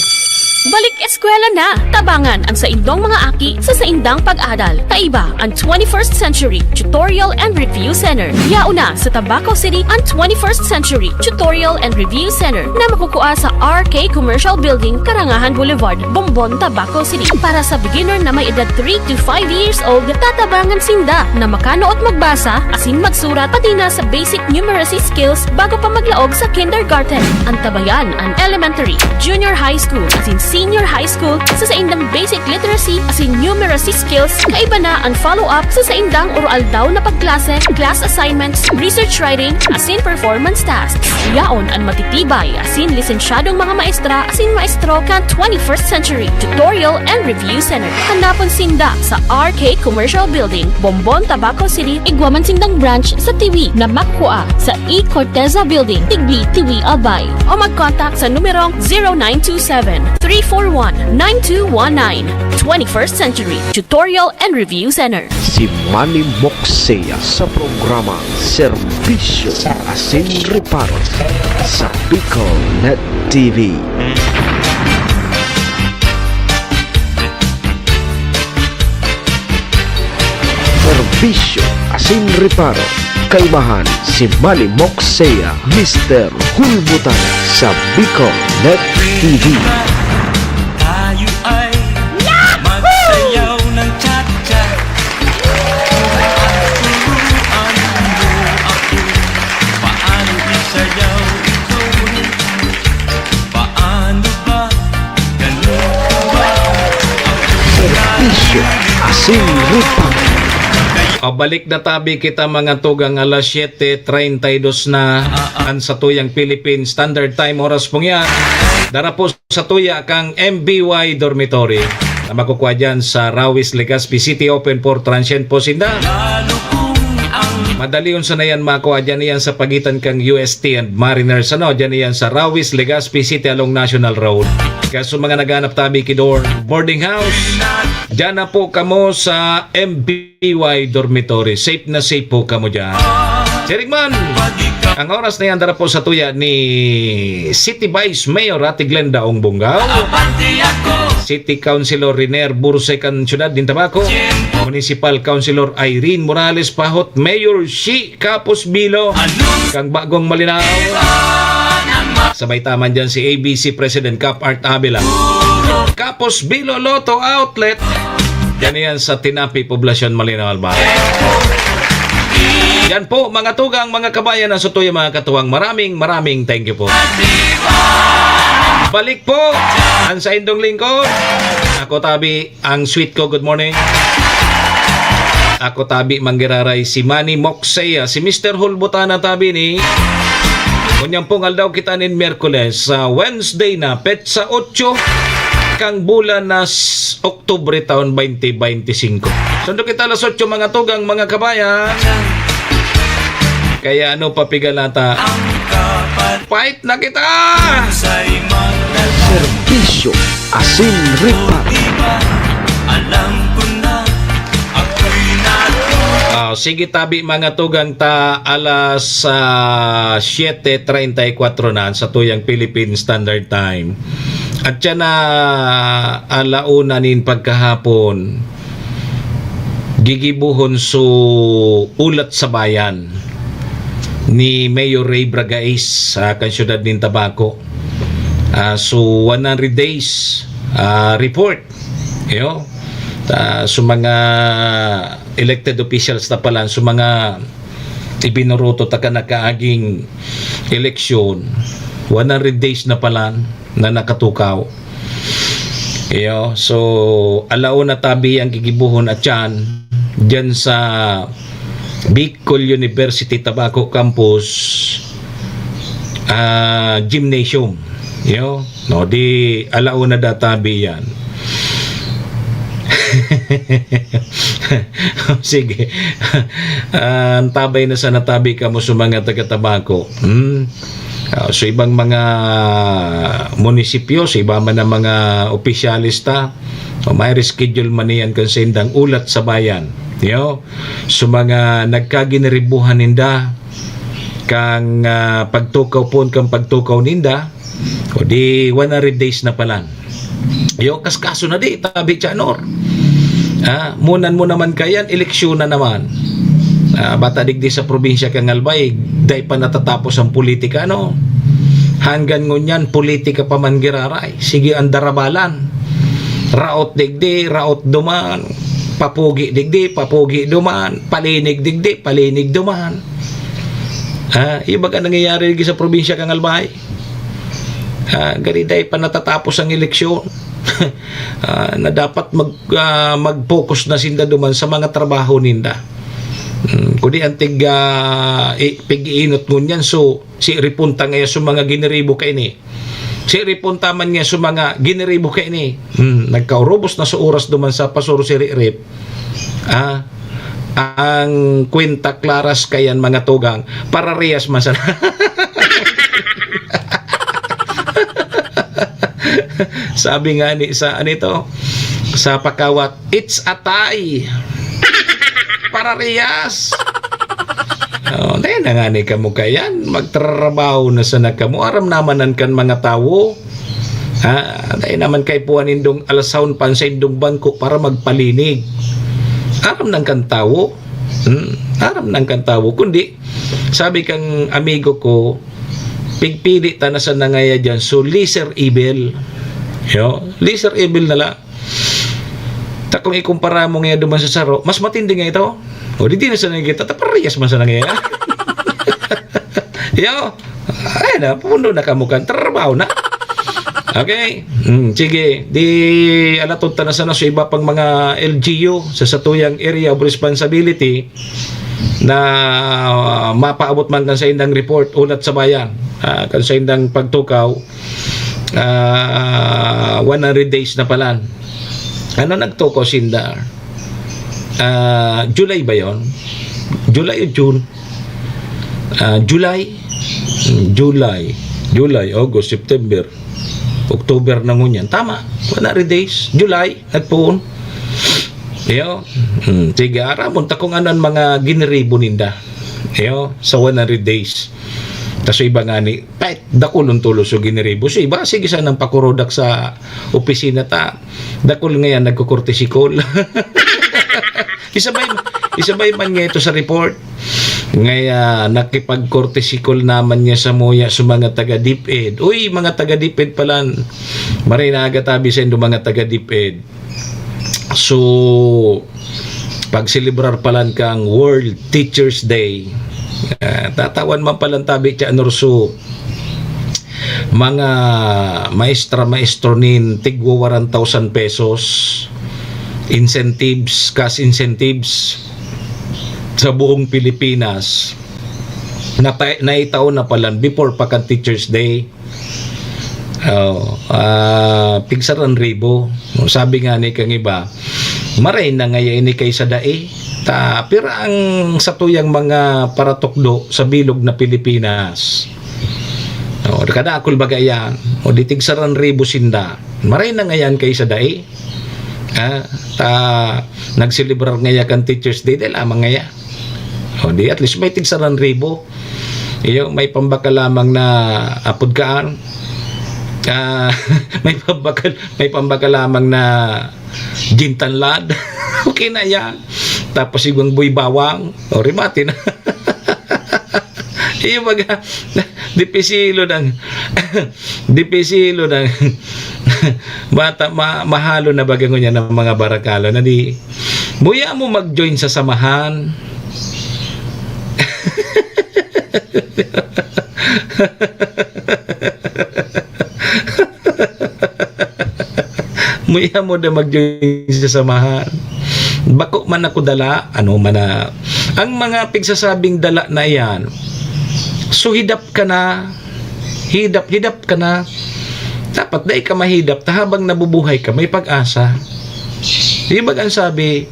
Balik eskwela na! Tabangan ang saindong mga aki sa saindang pag-adal. Kaiba ang twenty-first Century Tutorial and Review Center. Yaon na sa Tabaco City ang twenty-first Century Tutorial and Review Center na makukua sa R K Commercial Building, Karangahan Boulevard, Bombon, Tabaco City. Para sa beginner na may edad three to five years old, tatabangan sinda na makanood magbasa asin magsurat, pati na sa basic numeracy skills bago pa maglaog sa kindergarten. Antabayan an elementary, junior high school, asin senior high school sa saindang basic literacy asin numeracy skills, kaiba na an follow-up sa saindang oro-aldaw na pagklase, class assignments, research writing, asin performance tasks. Yaon an matitibay asin lisensyadong mga maestra asin maestro kan twenty-first Century Tutorial and Review Center. Hanapon sinda sa R K Commercial Building, Bombon, Tabaco City, igwa man sindang branch sa Tiwi na makukua sa E Corteza Building, Tigbi, Tiwi, Albay. O mag-contact sa numerong zero nine two seven, three four one, nine two one nine. Twenty-first Century Tutorial and Review Center. Si Manny Moxea sa programa Serbisyo asin Reparo sa Bicol Net T V. Serbisyo asin Reparo. Kaimahan si Manny Moxea, Mister Hulbutan sa Bicol Net T V. Tayo ay magsayaw ng cha-cha. Turuan mo ako paano isayaw ito. Paano ba? Ganito ba? Serbisyo asin Reparo. O, balik na tabi kita, mga tugang, alas siyete treinta y dos na an satuyang Philippine Standard Time. Oras pong yan, dara po sa tuya kang M B Y Dormitory na makukua dyan sa Rawis, Legazpi City. Open for transient po sinda. Madali unsa na yan makua dyan, iyan sa pagitan kang U S T and Mariners. Ano, dyan iyan sa Rawis, Legazpi City along National Road. Kaya sa mga naghahanap tabi ki dorm, boarding house, dyan na po kamo sa M B Y Dormitory. Safe na safe po kamo dyan. Siring man, ang oras na yan, dara po sa tuya ni City Vice Mayor Ate Glenda Ong Bungao, City Councilor Riner Burse kan siyudad nin Tabaco, Municipal Councilor Irene Morales Pahot, Mayor Shi Capos Bilo, kang Bagong Malinao. Sabay taman dyan si A B C President Cap Art Avila. Capos Bilo Lotto Outlet. Yan yan sa Tinapi, Poblacion, Malinao, Albay. Yan po, mga tugang, mga kabayan, ang satuya, mga katuwang. Maraming, maraming thank you po. Balik po ang saindong lingkod. Ako tabi, ang sweet ko, good morning. Ako tabi, manggiraray, si Manny Moxea, si Mister Hulbutana tabi ni. Unyang pong aldaw kita nin Miyerkules, sa Wednesday na, petsa otso, kang bulan na s-, Oktubre taon twenty twenty-five. Sundo kita alas otso, mga tugang, mga kabayan. Kaya ano pa pigalata? Fight na kita! Serbisyo asin Reparo. Ah, sige tabi, mga tugang, ta alas, ah, siyete treinta y cuatro na sa tuyang Philippine Standard Time. At siya na, ah, ala una nin pagkahapon, gigibohon su Ulat sa Bayan ni Mayor Ray Bragais, ah, kan siyudad nin Tabaco. Ah, su one hundred days, ah, report. Iyo. Ah, su mga elected officials na pala, su mga ibinuruto ta kan nakaaging eleksyon, one hundred days na pala na nakatukaw. Iyo, so, alauna tabi ang gigibohon at yan, dyan sa Bicol University Tabaco Campus, ah, Gymnasium. Iyo, no, di alauna da tabi yan. Sige. Ah, antabay na sana tabi kamo sa mga taga-Tabaco. Hmm? Ah, sa ibang mga munisipyo, sa iba man ang mga opisyales ta, o may reschedule man niyan kan saindang Ulat sa Bayan. Yo, sa mga nagkaginiribuhan ninda, kang, ah, pagtukaw pon, kang pagtukaw ninda, o di one hundred days na palan. Yo, kaskaso na di, tabi, Chanor. Ah, munan mo naman kayan, eleksyon na naman. Ah, bata digdi sa probinsya kang Albay, dai pa natatapos ang politika, no? Hanggang ngunyan, politika pa man giraray. Sige, ang darabalan. Raot digdi, raot duman. Papugi digdi, papugi duman. Palinig digdi, palinig duman. Ah, iba ka nangyayari digdi sa probinsya kang Albay. Ah, gari dai pa natatapos ang eleksyon. ah, na dapat mag, ah, mag-focus na sinda duman sa mga trabaho ninda. Hmm, kundi antig, ah, i-, pig-iinot ngunyan, so, si ripon ta ngaya sa mga giniribo kaini. Si ripon ta man ngaya sa mga giniribo kaini. Hmm, nagkaurubos na sa oras duman sa pasuro si Ririp. Ah, ang kwenta klaras kayan, mga tugang, parariyas man sana. Sabi nga ni sa, ano ito? Sa pakawat, "It's a tie." Parariyas. Oh, dai na nga ni kamo kayan, magtrabaho na sana kamo. Aram naman an kan mga tawo. Ha, dai naman kaipuhan nindong alasahon pa an saindong bangko para magpalinig. Aram nang kan tawo. Hmm, aram nang kan tawo. Kundi, sabi kang amigo ko, pigpili ta na sana ngaya diyan. So, lesser evil. Yo, lesser evil na lang. Ta kung ikumpara mo ngaya duman sa saro, mas matindi nga ito. O, di, di na sana kita, ta parehas man sana ngaya. Yo, ay na, pundo na kamo kan trabaho na. Okay? Hmm, sige. Di, alatod ta na sana sa iba pang mga L G U sa satuyang area of responsibility na, ah, mapaabot man kan saindang report, Hulat sa Bayan, ah, kan saindang pagtukaw, ah, one hundred days na palan. Ano nagtukaw sinda? Ah, July ba yon? July o June? Ah, July? Hmm, July. July, August, September, October na ngunyan. Tama, one hundred days. July, nagpoon. Iyo. Hmm, sige, aramon ta kung ano an mga giniribo ninda. Iyo, sa one hundred days. Tas so iba ngani, pet, dakulon tulos so giniribo. So iba, sige sanang pakurodak sa opisina ta. Dakul ngayan, nagkukurtisikol. Isabay, isabay man nga ito sa report. Ngaya, nakipagkortisikol naman niya sa muya sa mga taga DepEd. Uy, mga taga DepEd palan, maray na aga tabi saindo, mga taga DepEd. So, pagselebrar palan kang World Teachers Day, ah, tatawan man palan tabi siya, Norso, mga maestra, maestro nin tigwa waran thousand pesos, incentives, cash incentives sa buong Pilipinas, na ta-, naitao na palan before pa kan Teachers Day. Oh, ah, pigsaran ribo. Sabi nga ni kang iba, "Maray na ngaya ini kaysa dai." Ta, pira ang satuyang mga paratukdo sa bilog na Pilipinas? Oh, kadakul baga yan. O di tigsaran ribo sinda. Maray na ngayan kaysa dai. Ah, ta, nagselebrar ngaya kan Teachers Day, dai lamang ngaya. O di, at least may tigsaran ribo. Iyo, may pambakal lamang na apod kaan. Ah, may pambakal, may pambakal lamang na gintanlad. Okay na yan. Tapos igwang buy bawang. O, remate na. Iyo baga, dipisilo ng, dipisilo ng bata, ma-, mahalo na baga ngunyan ng mga barakalo na di, muya mo mag-join sa samahan. Muya mo da mag-join sa samahan. Bako man ako dala, ano man na, ang mga pigsasabing dala na iyan, so hidap ka na, hidap, hidap ka na. Dapat dai ka mahidap, ta habang nabubuhay ka, may pag-asa. Di ba ang sabi,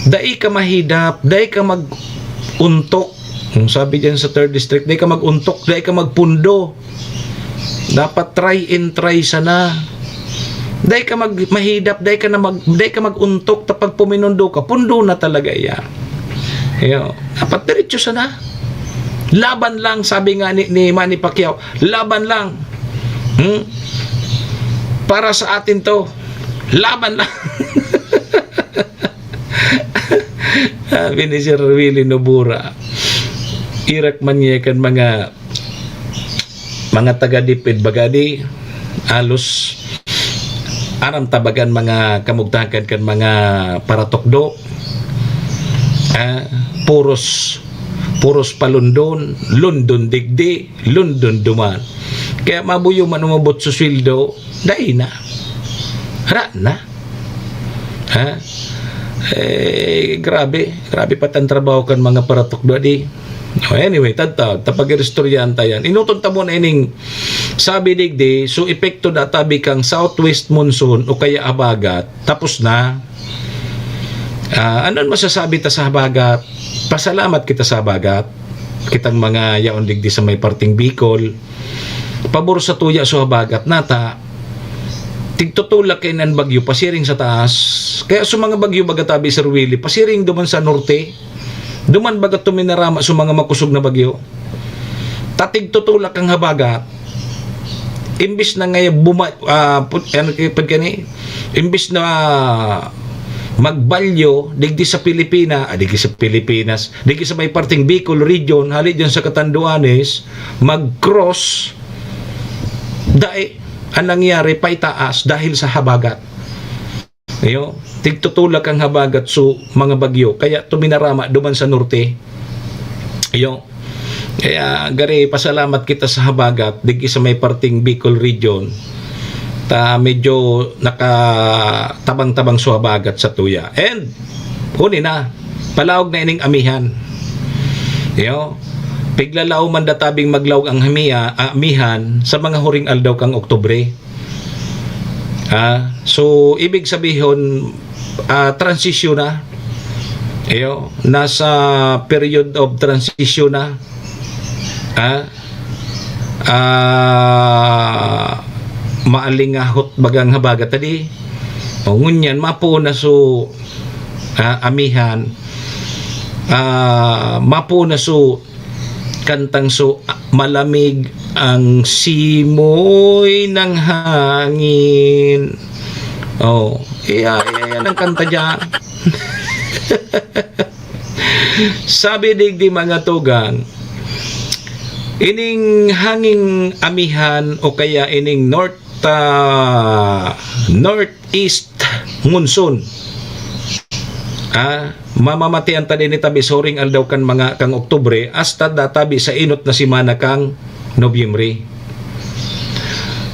dai ka mahidap, dai ka mag-untok. Ang sabi diyan sa third district, dai ka mag-untok, dai ka magpundo. Dapat try and try sana. Dai ka mag-, mahidap, dai ka na mag-, dai ka mag-untok, ta pag puminundo ka, pundo na talaga iyan. Iyo. Dapat diretso sana. Laban lang, sabi nga ni, ni Manny Pacquiao, "Laban lang." Hmm? Para sa atin 'to. Laban lang. Sabi ni Sir Willie Nobura, irak man niya kan mga, mga taga DepEd baga di, halos aram ta bagan mga kamugtakan kan mga paratukdo. Ah, puros, puros pa London, London digdi, London duman. Kaya mabuyo man umabot sa sweldo, dai na. Hara na. Ha? Eh, grabe. Grabe pa tan trabaho kan mga paratukdo di. Oh, anyway, tadtad, tapag-iristoryahan ta yan. Inuton ta muna ining sabi digdi, so epekto da tabi kang southwest monsoon o kaya habagat, tapos na. Ah, ano an masasabi ta sa habagat? Pasalamat kita sa habagat. Kitang mga yaon digdi sa may parting Bicol. Pabor sa tuya so habagat nata. Tigtutulak kayo nan bagyo, pasiring sa taas. Kaya sa mga bagyo, baga tabi, Sir Willie, pasiring duman sa norte. Duman baga tuminarama sa mga makosog na bagyo. Tatigtutulak ang habagat. Imbis na ngayon buma-, ah, put-, ano, pag gani? Imbis na magbalyo, digdi sa Pilipina, ah, digdi sa Pilipinas, digdi sa may parting Bicol region, hali dyan sa Catanduanes, mag-cross, dai, ang nangyari, paitaas dahil sa habagat. Iyo, tigtutulak ang habagat so mga bagyo, kaya tuminarama duman sa norte. Iyo, kaya gari, pasalamat kita sa habagat, digdi sa may parting Bicol region. Ta medyo nakatabang-tabang so habagat sa tuya. And, huni na, palaog na ining amihan. Iyo, piglalaoman da tabing maglaog ang hamia-, amihan sa mga huring aldaw kang Oktubre. Ah, so, ibig sabihon, ah, transisyon na. Iyo, nasa period of transition na. Ah, ah, maalingahot bagang habagat tadi. O, ngunyan, mapuon na so, ah, amihan. Ah, mapuon na so kantang so, ah, malamig ang simoy ng hangin. Oh, iya, iya, yan ang kanta dyan. Sabi digdi mga tugang, ining hanging amihan o kaya ining north, ah, northeast monsoon. Ah, mamamatian ta din itabi sa huring aldaw kan mga kang Oktubre hasta databi sa inot na semana kang Nobyembre.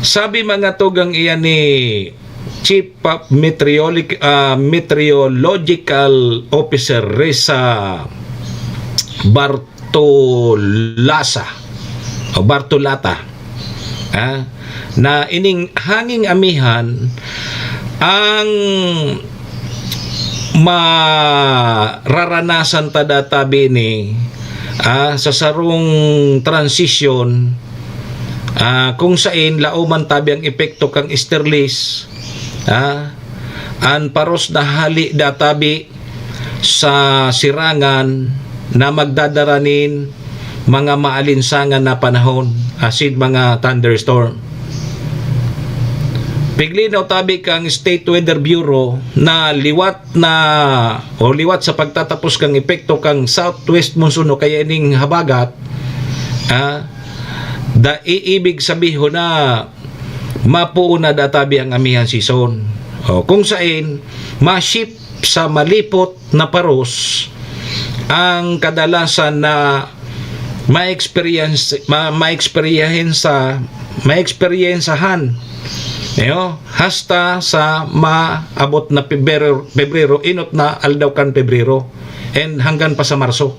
Sabi mga tugang iyan ni Chief of Meteorolic-, ah, Meteorological Officer Risa Bartolasa o Bartolata, ah, na ining hanging amihan ang mararanasan ta databi ni, ah, sa sarong transisyon, ah, kung sain laoman tabi ang epekto kang easterlies, ah, an paros na hali databi sa sirangan na magdadara nin mga maalinsangan na panahon, asin mga thunderstorm. Piglinaw tabi kang State Weather Bureau na liwat na, o liwat sa pagtatapos kang epekto kang southwest monsoon o kaya ining habagat, ah, da, iibig sabihon na mapuon na databi ang amihan season. O, kung sain, ma-shift sa malipot na paros ang kadalasan na ma-experience, ma-, ma-experience sa, ma-experiencehan, iyo, hasta sa maabot na Pebrero, Pebrero, inot na aldaw kan Pebrero, and hanggan pa sa Marso.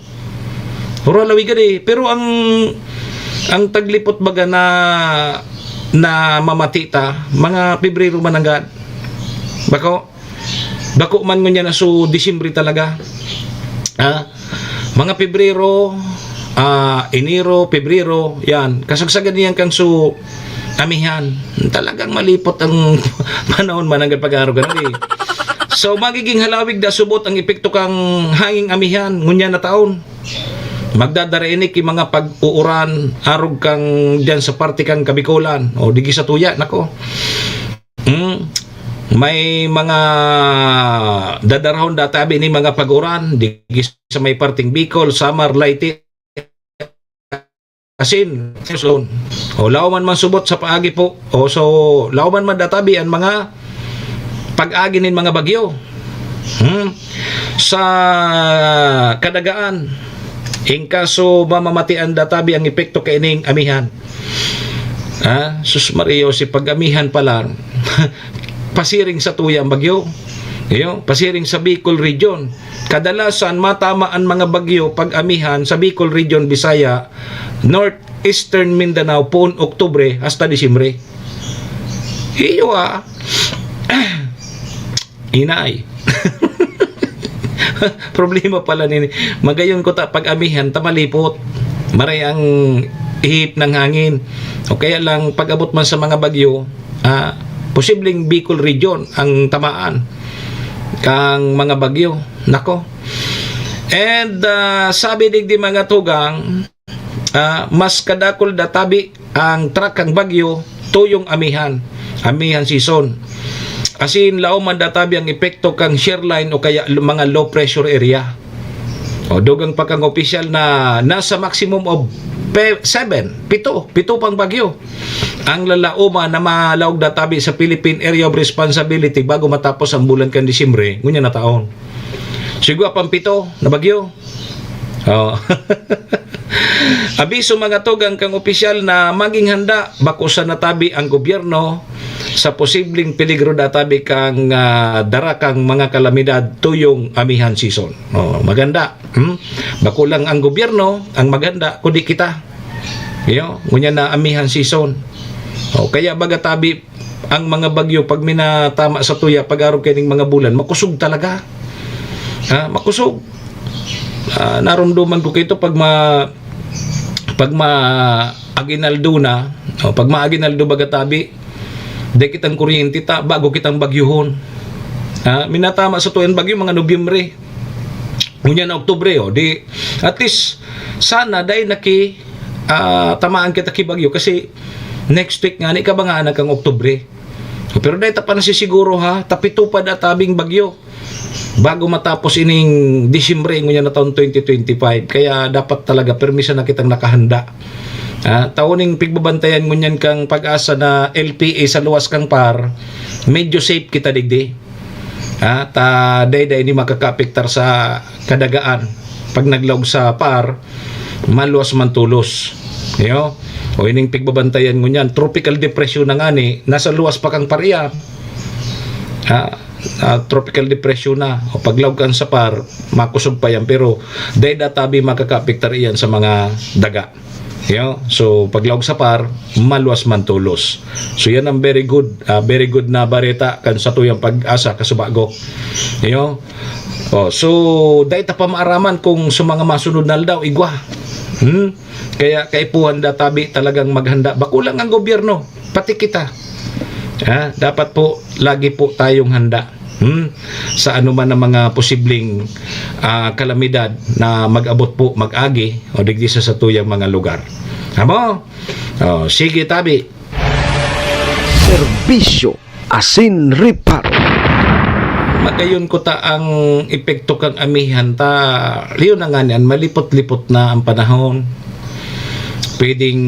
Puro lawig gani, pero ang, ang taglipot baga na, na mamati ta, mga Pebrero man nanggad. Bako, bako man ngunyan na so Disyembre talaga. Ha? Mga Pebrero, ah, Enero, Pebrero, yan. Kasagsagan niyan kang so amihan. Talagang malipot ang panahon, mananggad pag-araw ganun eh. So, magiging halawig da subot ang epekto kang hanging amihan ngunyan na taon. Magdadara ini ki mga pag-uuran, arog kang diyan sa parte kang Kabikolan, o digi sa tuya, nako. Hmm, may mga dadarahon databi ni mga pag-uran, digi sa may parting Bicol, Samar, Leyte, asin Luzon. O laoman man subot sa paagi po, o so laoman man databi an mga pag-agi nin mga bagyo. Hmm? Sa kadagaan, in kaso mamamatian databi ang epekto kaining amihan. Ha? Sus Maria, si pag-amihan pala, pasiring sa tuya ang bagyo. Iyo, pasiring sa Bicol Region. Kadalasan, matama ang mga bagyo pag amihan sa Bicol Region, Bisaya, Northeastern Mindanao, poon Oktubre hasta Disyembre. Iyo, ah. Inay. Problema pala nini. Magayon ko ta pag amihan ta malipot. Maray ang ihip ng hangin. O kaya lang pag-abot man sa mga bagyo, ah, posibleng Bicol Region ang tamaan kang mga bagyo. Nako. And, ah, sabi digdi mga tugang, ah, mas kadakul da tabi ang track kang bagyo tuyong amihan, amihan season. Asin laom man da tabi ang epekto kang shear line o kaya l-, mga low pressure area. O, dugang pa kang opisyal na nasa maximum of pe-, seven, pito, pito pang bagyo ang lalaoman na malaog da tabi sa Philippine Area of Responsibility bago matapos ang bulan kan Disyembre, ngunyan na taon. Siguro pang pito na bagyo. Oh. Abiso mga tugang kang opisyal na maging handa, bako sa natabi ang gobyerno sa posibleng peligro da tabi kang, ah, dara kang mga kalamidad tuyong amihan season. Oh, maganda. Hmm? Bako lang ang gobyerno ang maganda, kundi kita. Iyo, ngunyan na amihan season. Oh, kaya baga tabi ang mga bagyo pag minatama sa tuya, pag-arog kaining mga bulan, makusog talaga. Ha, makusog. Ah, narumduman ko kito pag ma-, pag ma-aginaldo na, o pag ma-aginaldo baga tabi, di kitang kuryente ta, bago kitang bagyohon. Ha, minatama sa tuya ang bagyo, mga Nobyembre. Ngunyan na Oktubre, o, di, at least, sana, dai naki, ah, tamaan kita ki bagyo kasi next week nga, ni kabanganan kang Oktubre. Pero dai ta pa nasisiguro, ha, tapito pa da tabing bagyo bago matapos ining Disyembre ngunyan na taon twenty twenty-five. Kaya dapat talaga permi sana kitang nakahanda. Ah, taon ning pigbabantayan ngunyan kang Pag-asa na L P A sa luwas kang par, medyo safe kita digdi. Ah, ta dai-dai ni makakaapektar sa kadagaan. Pag naglaog sa par, maluwas man tolos. Iyo? O ining pigbabantayan ngunyan, tropical depression na ngani, nasa luwas pa kang par iyan. Ha? Ah, tropical depression na. O paglaog kan sa par, makusog pa yan. Pero dai da tabi makakaapektar iyan sa mga daga. Iyo? So, paglaog sa par, maluwas man tolos. So, yan ang very good, ah, very good na bareta kan satuyang Pag-asa, kasubago. Iyo? Oh, so, dai ta pa maaraman kung sa mga masunod na aldaw, igwa. Hmm? Kaya kaipuhan da tabi talagang maghanda. Bako lang ang gobyerno, pati kita. Ha? Dapat po, lagi po tayong handa. Hmm? Sa anuman ang mga posibleng, ah, kalamidad na mag-abot po, mag-agi, o digdi sa satuyang mga lugar. Amo? Oh, sige, tabi. Serbisyo asin reparo. Magayon ko ta ang epekto kan amihan ta, liyo na ngani an malipot-lipot na ang panahon. Pwedeng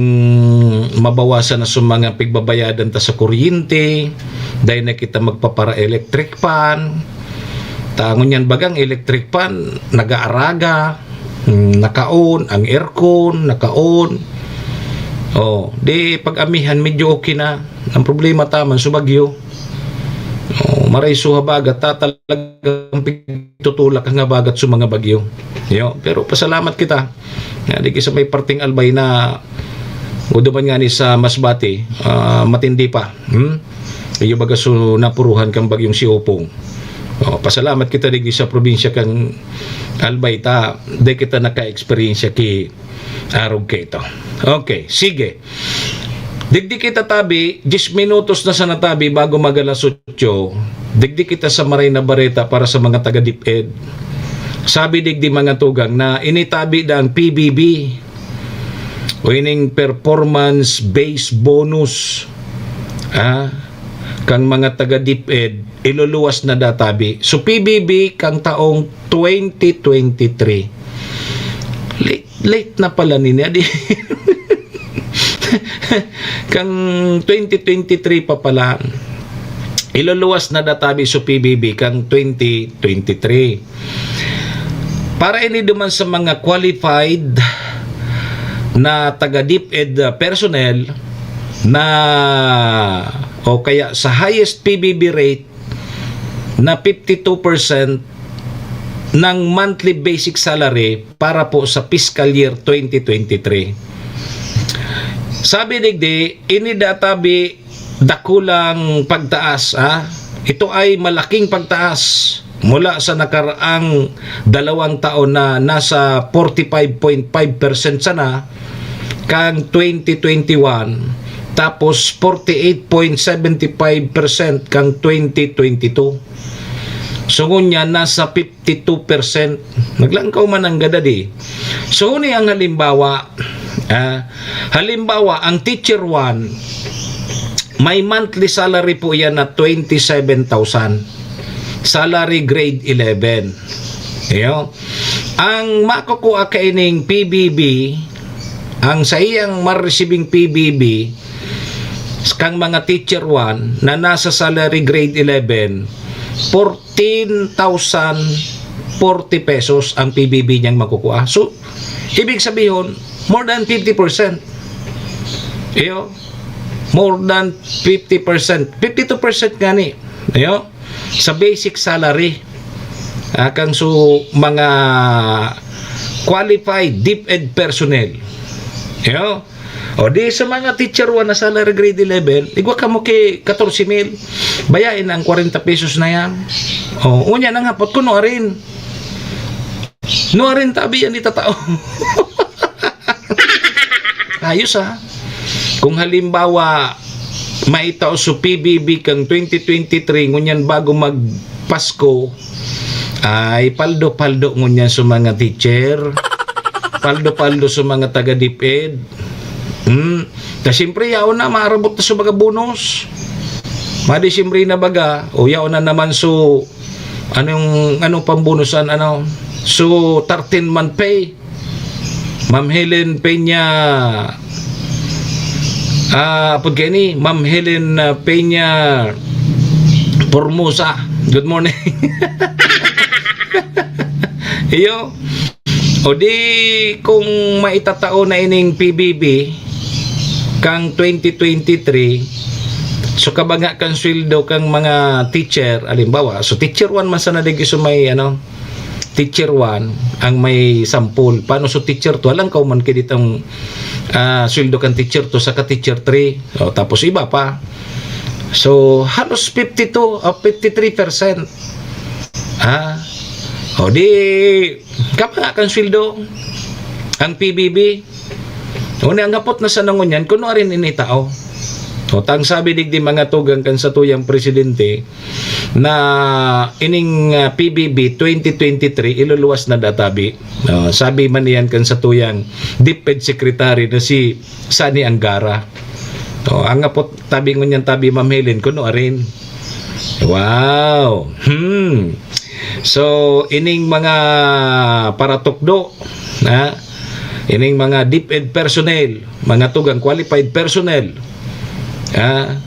mabawasan na sa mga pigbabayadan ta sa kuryente, dai na kita magpapara-electric fan. Ta ngunyan bagang electric fan, nag-aaraga, hmm, naka-on, ang aircon, naka-on. Oh, di pag amihan, medyo okay na. Ang problema taman sa bagyo. Oh, maray sa habagat, ta talagang pigtutulak ang habagat sa mga bagyo. Yo, pero pasalamat kita. Nga, di sa may parting Albay na guduman nga ni sa Masbate, ah, matindi pa. Hmm? Iyo baga so napuruhan kang bagyong si Opong. Oh, pasalamat kita digdi sa probinsya kang Albay ta, di kita naka-eksperyensya ki arog kaito. Okay, sige. Digdi kita tabi, diyes minutos na sana tabi bago mag alas otso. Digdi kita sa maray na bareta para sa mga taga DepEd. Sabi digdi mga tugang na initabi da ang P B B o ining performance-based bonus, ah, kang mga taga DepEd, iluluwas na da tabi. So, P B B kang taong twenty twenty-three. Late, late na pala nini, adi. Kang twenty twenty-three pa pala, iluluwas na da tabi so P B B kang twenty twenty-three. Para ini duman sa mga qualified na taga DepEd personnel na o kaya sa highest P B B rate na fifty two percent ng monthly basic salary para po sa fiscal year twenty twenty-three. Sabi digdi, ini databi dakulang pagtaas, ah. Ito ay malaking pagtaas mula sa nakaraang dalawang taon na nasa forty five point five percent sana kang twenty twenty-one, tapos forty eight point seven five percent kang twenty twenty-two. So, ngunyan, nasa fifty two percent. Naglangkaw man ang gadadi. So, huni ang halimbawa, ah, halimbawa, ang teacher one, may monthly salary po yan na twenty seven thousand. Salary grade eleven. Iyo. Ang makukuha kaining P B B, ang saiyang ma-receiving P B B, kang mga teacher one na nasa salary grade eleven, fourteen thousand forty pesos ang P B B niyang makukuha. So, ibig sabihon, more than fifty percent. Iyo, more than fifty percent. Fifty two percent ngani. Iyo, sa basic salary, ah, kang su mga qualified DepEd personnel. Iyo. O di sa mga teacher one na salary grade eleven, igwa kamo ki katorse mil. Bayain ang kwarenta pesos na yan. O, unya na nga, pot kuno arin. No arin tabi yan itatao. Ayos, ha? Kung halimbawa, maitao sa P B B kang twenty twenty-three, ngunyan bago magpasko, ay paldo-paldo ngunyan sa mga teacher, paldo-paldo sa mga taga DepEd. Hmm. Ta siyempre, yaon na, maarabot na sa mga bonus. Madi siyempre na baga, o yaon na naman so, anong, anong pambonusan, ano? So, thirteen month pay. Ma'am Helen Peña, ah, apod kaini, Ma'am Helen, ah, Peña Formosa. Good morning. Iyo. O di, kung maitatao na ining P B B kang twenty twenty-three, so kabaga kan sweldo kang mga teacher, halimbawa, so teacher one man sana digdi so may, ano, teacher one ang may sampol. Paano so teacher two? Alam ka man kidit ang, ah, sweldo kan teacher two saka teacher three. O, tapos iba pa. So, halos fifty two o fifty three percent. Ha? O di, kapaga kan sweldo ang P B B. O, ni ang hapot na sa nangunyan, kuno arin ini tao. O, tang sabi digdi mga tugang kan satuyang presidente na ining, ah, P B B twenty twenty-three, iluluwas na databi. O, sabi man iyan kan satuyang DepEd secretary na si Sani Angara. O, ang hapot tabi ngunyan tabi, Ma'am Helen, kuno arin. Wow. Hmm. So, ining mga paratukdo, ha? Ining mga DepEd personnel, mga tugang qualified personnel, ha?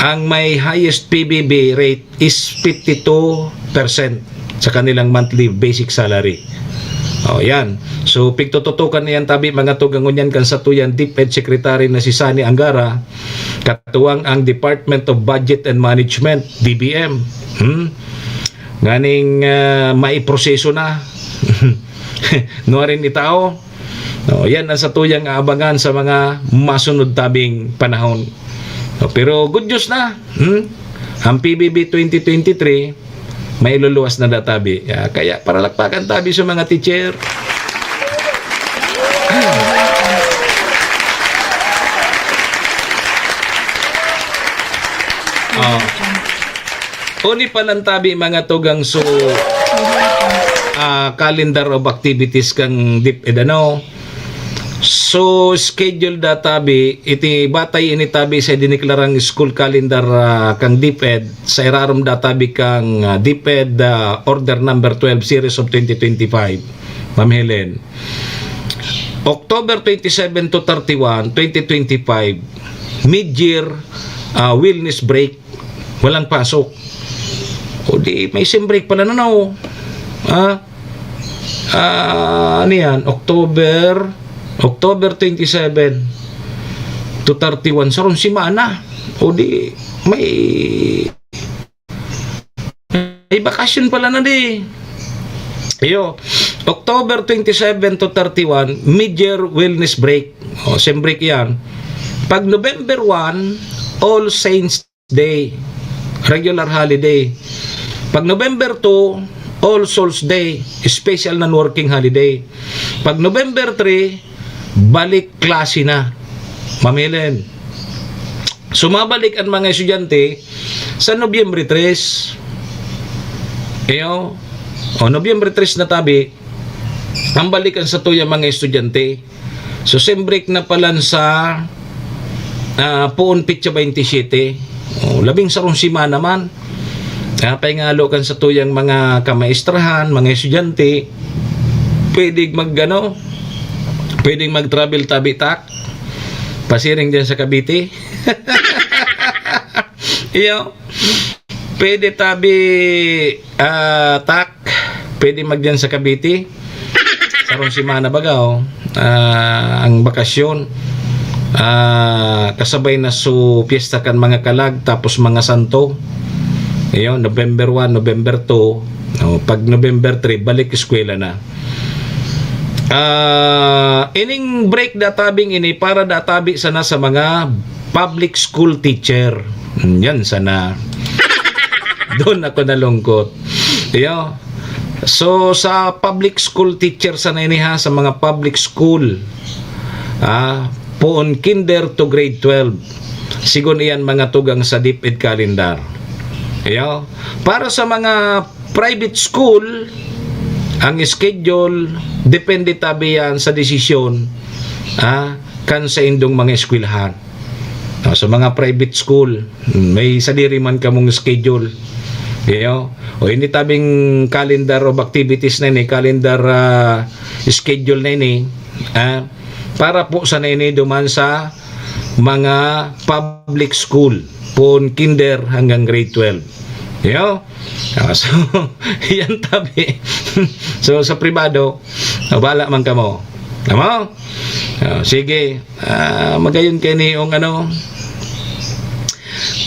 Ang may highest P B B rate is fifty two percent sa kanilang monthly basic salary. O, yan. So, pigtututukan niyan tabi, mga tugang ngunyan kan satuyang DepEd secretary na si Sani Angara, katuwang ang Department of Budget and Management, D B M. Hmm? Nganing, ah, maiproseso na. Nuarin itao. No, yan ang satuyang aabangan sa mga masunod tabing panahon. No, pero good news na, hmm? Ang P B B twenty twenty-three, mailuluwas na databi. Ya, kaya paralakpakan tabi sa mga teacher. Oh. Uni pa lang tabi, mga tugang, so, ah, calendar of activities kang DepEd, ano? So, schedule da tabi, iti batay ini tabi sa diniklarang school calendar, ah, kang DepEd, sa irarom da tabi kang, ah, DepEd, ah, Order Number twelve, Series of twenty twenty-five, Ma'am Helen. October twenty-seven to thirty-one, twenty twenty-five, mid-year, ah, wellness break, walang pasok. O di, may sem break pala na, no? Ah, ah, ano yan? October, October twenty-seven to thirty-one, sarong semana. O di, may, may bakasyon pala na di. Iyo, October twenty-seven to thirty-one, mid-year wellness break. O, sem break yan. Pag November one, All Saints Day, regular holiday. Pag November two, All Souls Day, special non-working holiday. Pag November three, balik klase na. Mamilen. Sumabalik ang mga estudyante sa Nobyembre tres. Iyo, o, Nobyembre tres na tabi, ang balik ang satuyang mga estudyante. So, sem break na palan sa, ah, poon petsa twenty-seven. O, labing sarong semana man. Ah, pahingalo kan satuyang mga kamaistrahan, mga estudyante, pwedeng mag, ano, pwedeng mag-travel tabi, tak? Pasiring diyan sa Cavite. Iyo. Pwede tabi, ah, tak? Pwede magdiyan sa Cavite. Sarong semana baga, o. Ah, ang bakasyon, ah, kasabay na su piyesta kan mga kalag, tapos mga santo. Iyo, November one, November two. O, pag November three, balik eskwela na. Ah, ining break da tabing ini para da tabi sana sa mga public school teacher. Yan sana. Doon ako nalungkot. Iyo. So, sa public school teacher sana ini ha, sa mga public school, ah, poon kinder to grade twelve. Sigon iyan mga tugang sa DepEd calendar. Iyo. Para sa mga private school, ang schedule, depende tabi yan sa desisyon, ah, kan saindong mga eskwelahan. Ah, sa mga private school, may sadiri man kamong schedule. Iyo. O ini tabing calendar of activities na ini, calendar, ah, schedule na ini, ah, para po sana ini duman sa mga public school, poon kinder hanggang grade twelve. Iyo. Ah, so, yan tabi. So, sa pribado, ah, bahala man kamo. Tama? Ah, sige. Ah, magayon kayo niyong ano,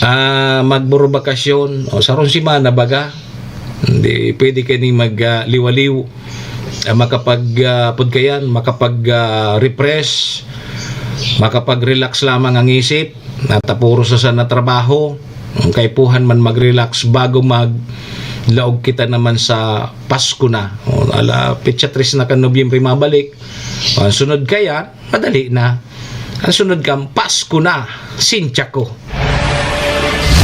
ah, magburubakasyon. O, sarong semana baga. Hindi pwede kayo ni mag, ah, liwaliw. Ah, makapag, ah, pud kayan, makapag, ah, refresh, makapag-relax lamang ang isip. Natapuro sa sana trabaho. Ang kaipuhan man mag-relax bago maglaog kita naman sa Pasko na. O, ala, petsa tres na kan Nobyembre mabalik. Ang sunod kaya, madali na. Ang sunod kan Pasko na, sensya ko.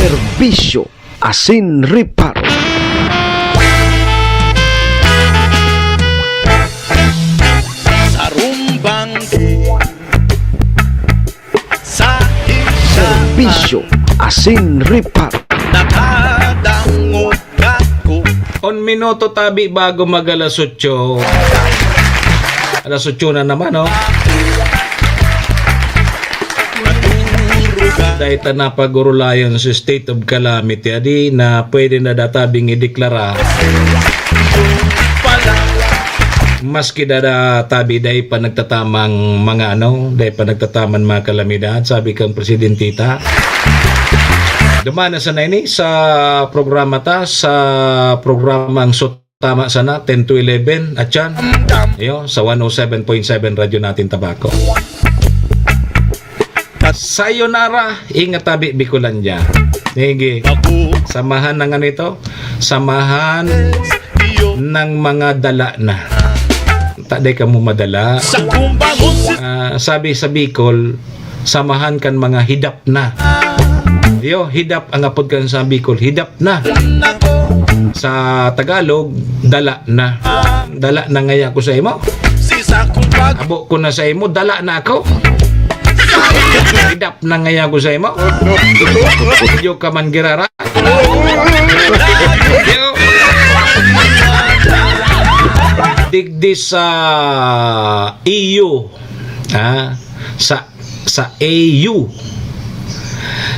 Serbisyo asin reparo. Sarumbang sa isa. Serbisyo asin reparo. Nakadangog ako. Un minuto tabi bago mag alas otso. Alas otso na naman, oh. Dahil ta napag-urulayan sa state of calamity, adi na pwede na databing ideklara. Maski dada tabi dai pa nagtatamang mga ano, dai pa nagtataman mga kalamidad, sabi kang presidente ta. Duman na sana ini sa programa ta, sa programang Sut-, tama sana, ten to eleven, at yan, iyo, sa one oh seven point seven Radyo Natin Tabaco. Sayonara, ingat tabi, Bicolandia. Sige. Samahan ng ano ito? Samahan ng mga dala na. Ta, di ka mo madala. Ah, sabi sa Bicol, samahan kan mga hidap na. Iyo, hidap ang apod kan sa Bicol. Hidap na. Sa Tagalog, dala na. Dala na ngaya ko sa imo. Abo ko na sa imo, dala na ako. Hidap na ngaya ko sa imo. Iyo ka man girara. Digdi sa E U, ha? Sa, sa A U,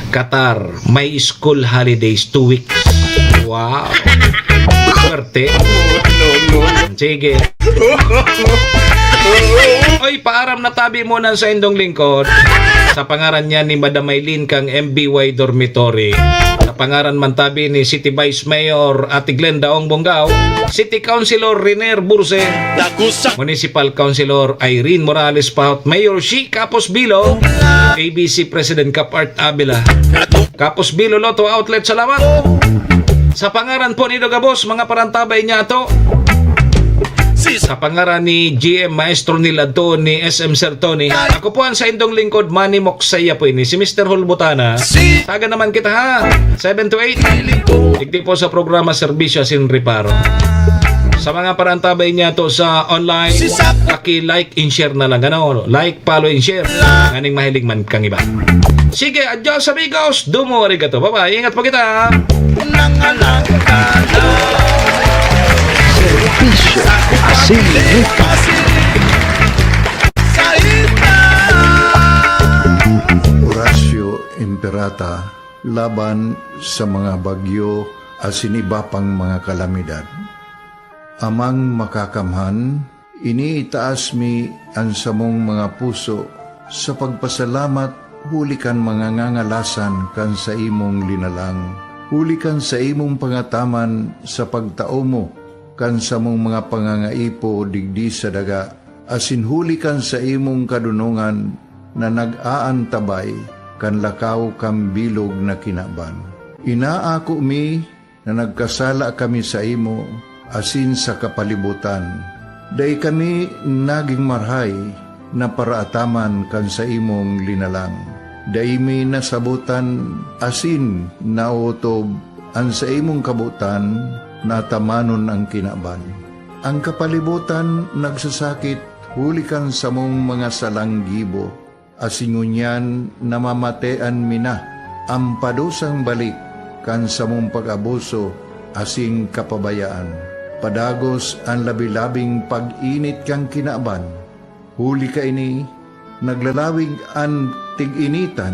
Qatar, may school holidays, two weeks. Wow. Swerte. Sige. Oy, paaram na tabi mo nan saindong lingkod. Sa pangaran niya ni Madam Maylin kang M B Y Dormitory. Sa pangaran man tabi ni City Vice Mayor Ate Glenda Ong Bonggao, City Councilor Riner Burse, Municipal Councilor Irene Morales Pahot, Mayor Shi Kapos Bilo, A B C President Kap Art Abela. Kapos Bilo Lotto Outlet, salamat. Sa pangaran po ni Dogabos, mga parantabay niya to. Sa pangaran ni G M Maestro Nilad to ni S M Sir Tony. Ako po ang saindong lingkod, Manny Moksaya po ini, si Mister Hulbutana. Taga naman kita ha, seven to eight. Digdi po sa programa Serbisyo Asin Reparo. Sa mga parantabay niya to sa online, paki-like and share na lang. Ano? Like, follow and share. Nganing mahiling man kang iba. Sige, adios amigos. Domo arigato. Bye-bye. Ingat po kita. Serbisyo Asin Reparo. Horacio Imperata laban sa mga bagyo asin iba pang mga kalamidad. Amang Makakamhan, iniitaas mi an samong mga puso sa pagpasalamat huli kan mga ngangalasan kan saimong linalang, huli kan saimong pangataman sa pagtao mo kan samong mga pangangaipo digdi sa daga, asin huli kan saimong kadonongan na nag-aantabay kan lakaw kan bilog na kinaban. Inaako mi na nagkasala kami saimo asin sa kapalibotan. Dai kami nagin marahay na paraataman kan saimong linalang. Dai mi nasabotan asin naotob an saimong kabotan na atamanon an kinaban. An kapalibotan nagsasakit huli kan samong mga salang gibo, asin ngunyan namamatean mi na an padusang balik kan samong pag-abuso asin kapabayaan. Padagos an labi-labing pag-init kan kinaban. Huli kaini, naglalawig an tig-initan,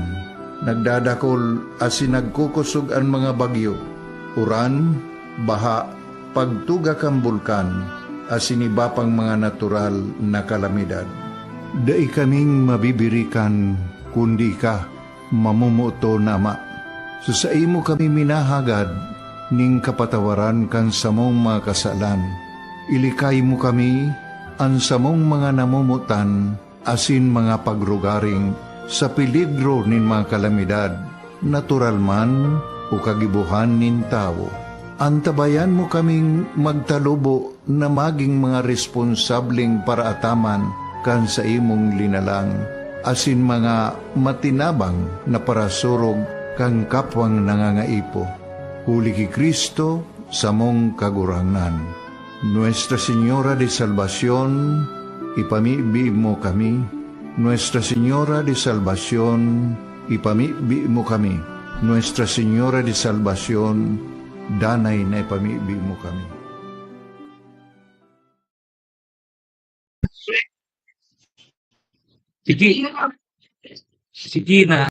nagdadakol asin nagkukosog an mga bagyo, uran, baha, pagtuga kan bulkan, asin iba pang mga natural na kalamidad. Dai kaming mabibirikan kundi ika, mamomoton na Ama. Sa saimo kami minahagad nin kapatawaran kan samong mga kasalan. Ilikay mo kami, an samong mga namomotan, asin mga pagrugaring sa peligro nin mga kalamidad, natural man o kagibohan nin tawo. Antabayan mo kaming magtalubo na magin mga responsableng paraataman kan saimong linalang, asin mga matinabang na parasurog kan kapwang nangangaipo. Huli ki Cristo, samong Kagurangnan. Nuestra Señora de Salvacion, ipamibi mo kami. Nuestra Señora de Salvacion, ipamibi mo kami. Nuestra Señora de Salvacion, danay na ipamibi mo kami. Sige. Sige na.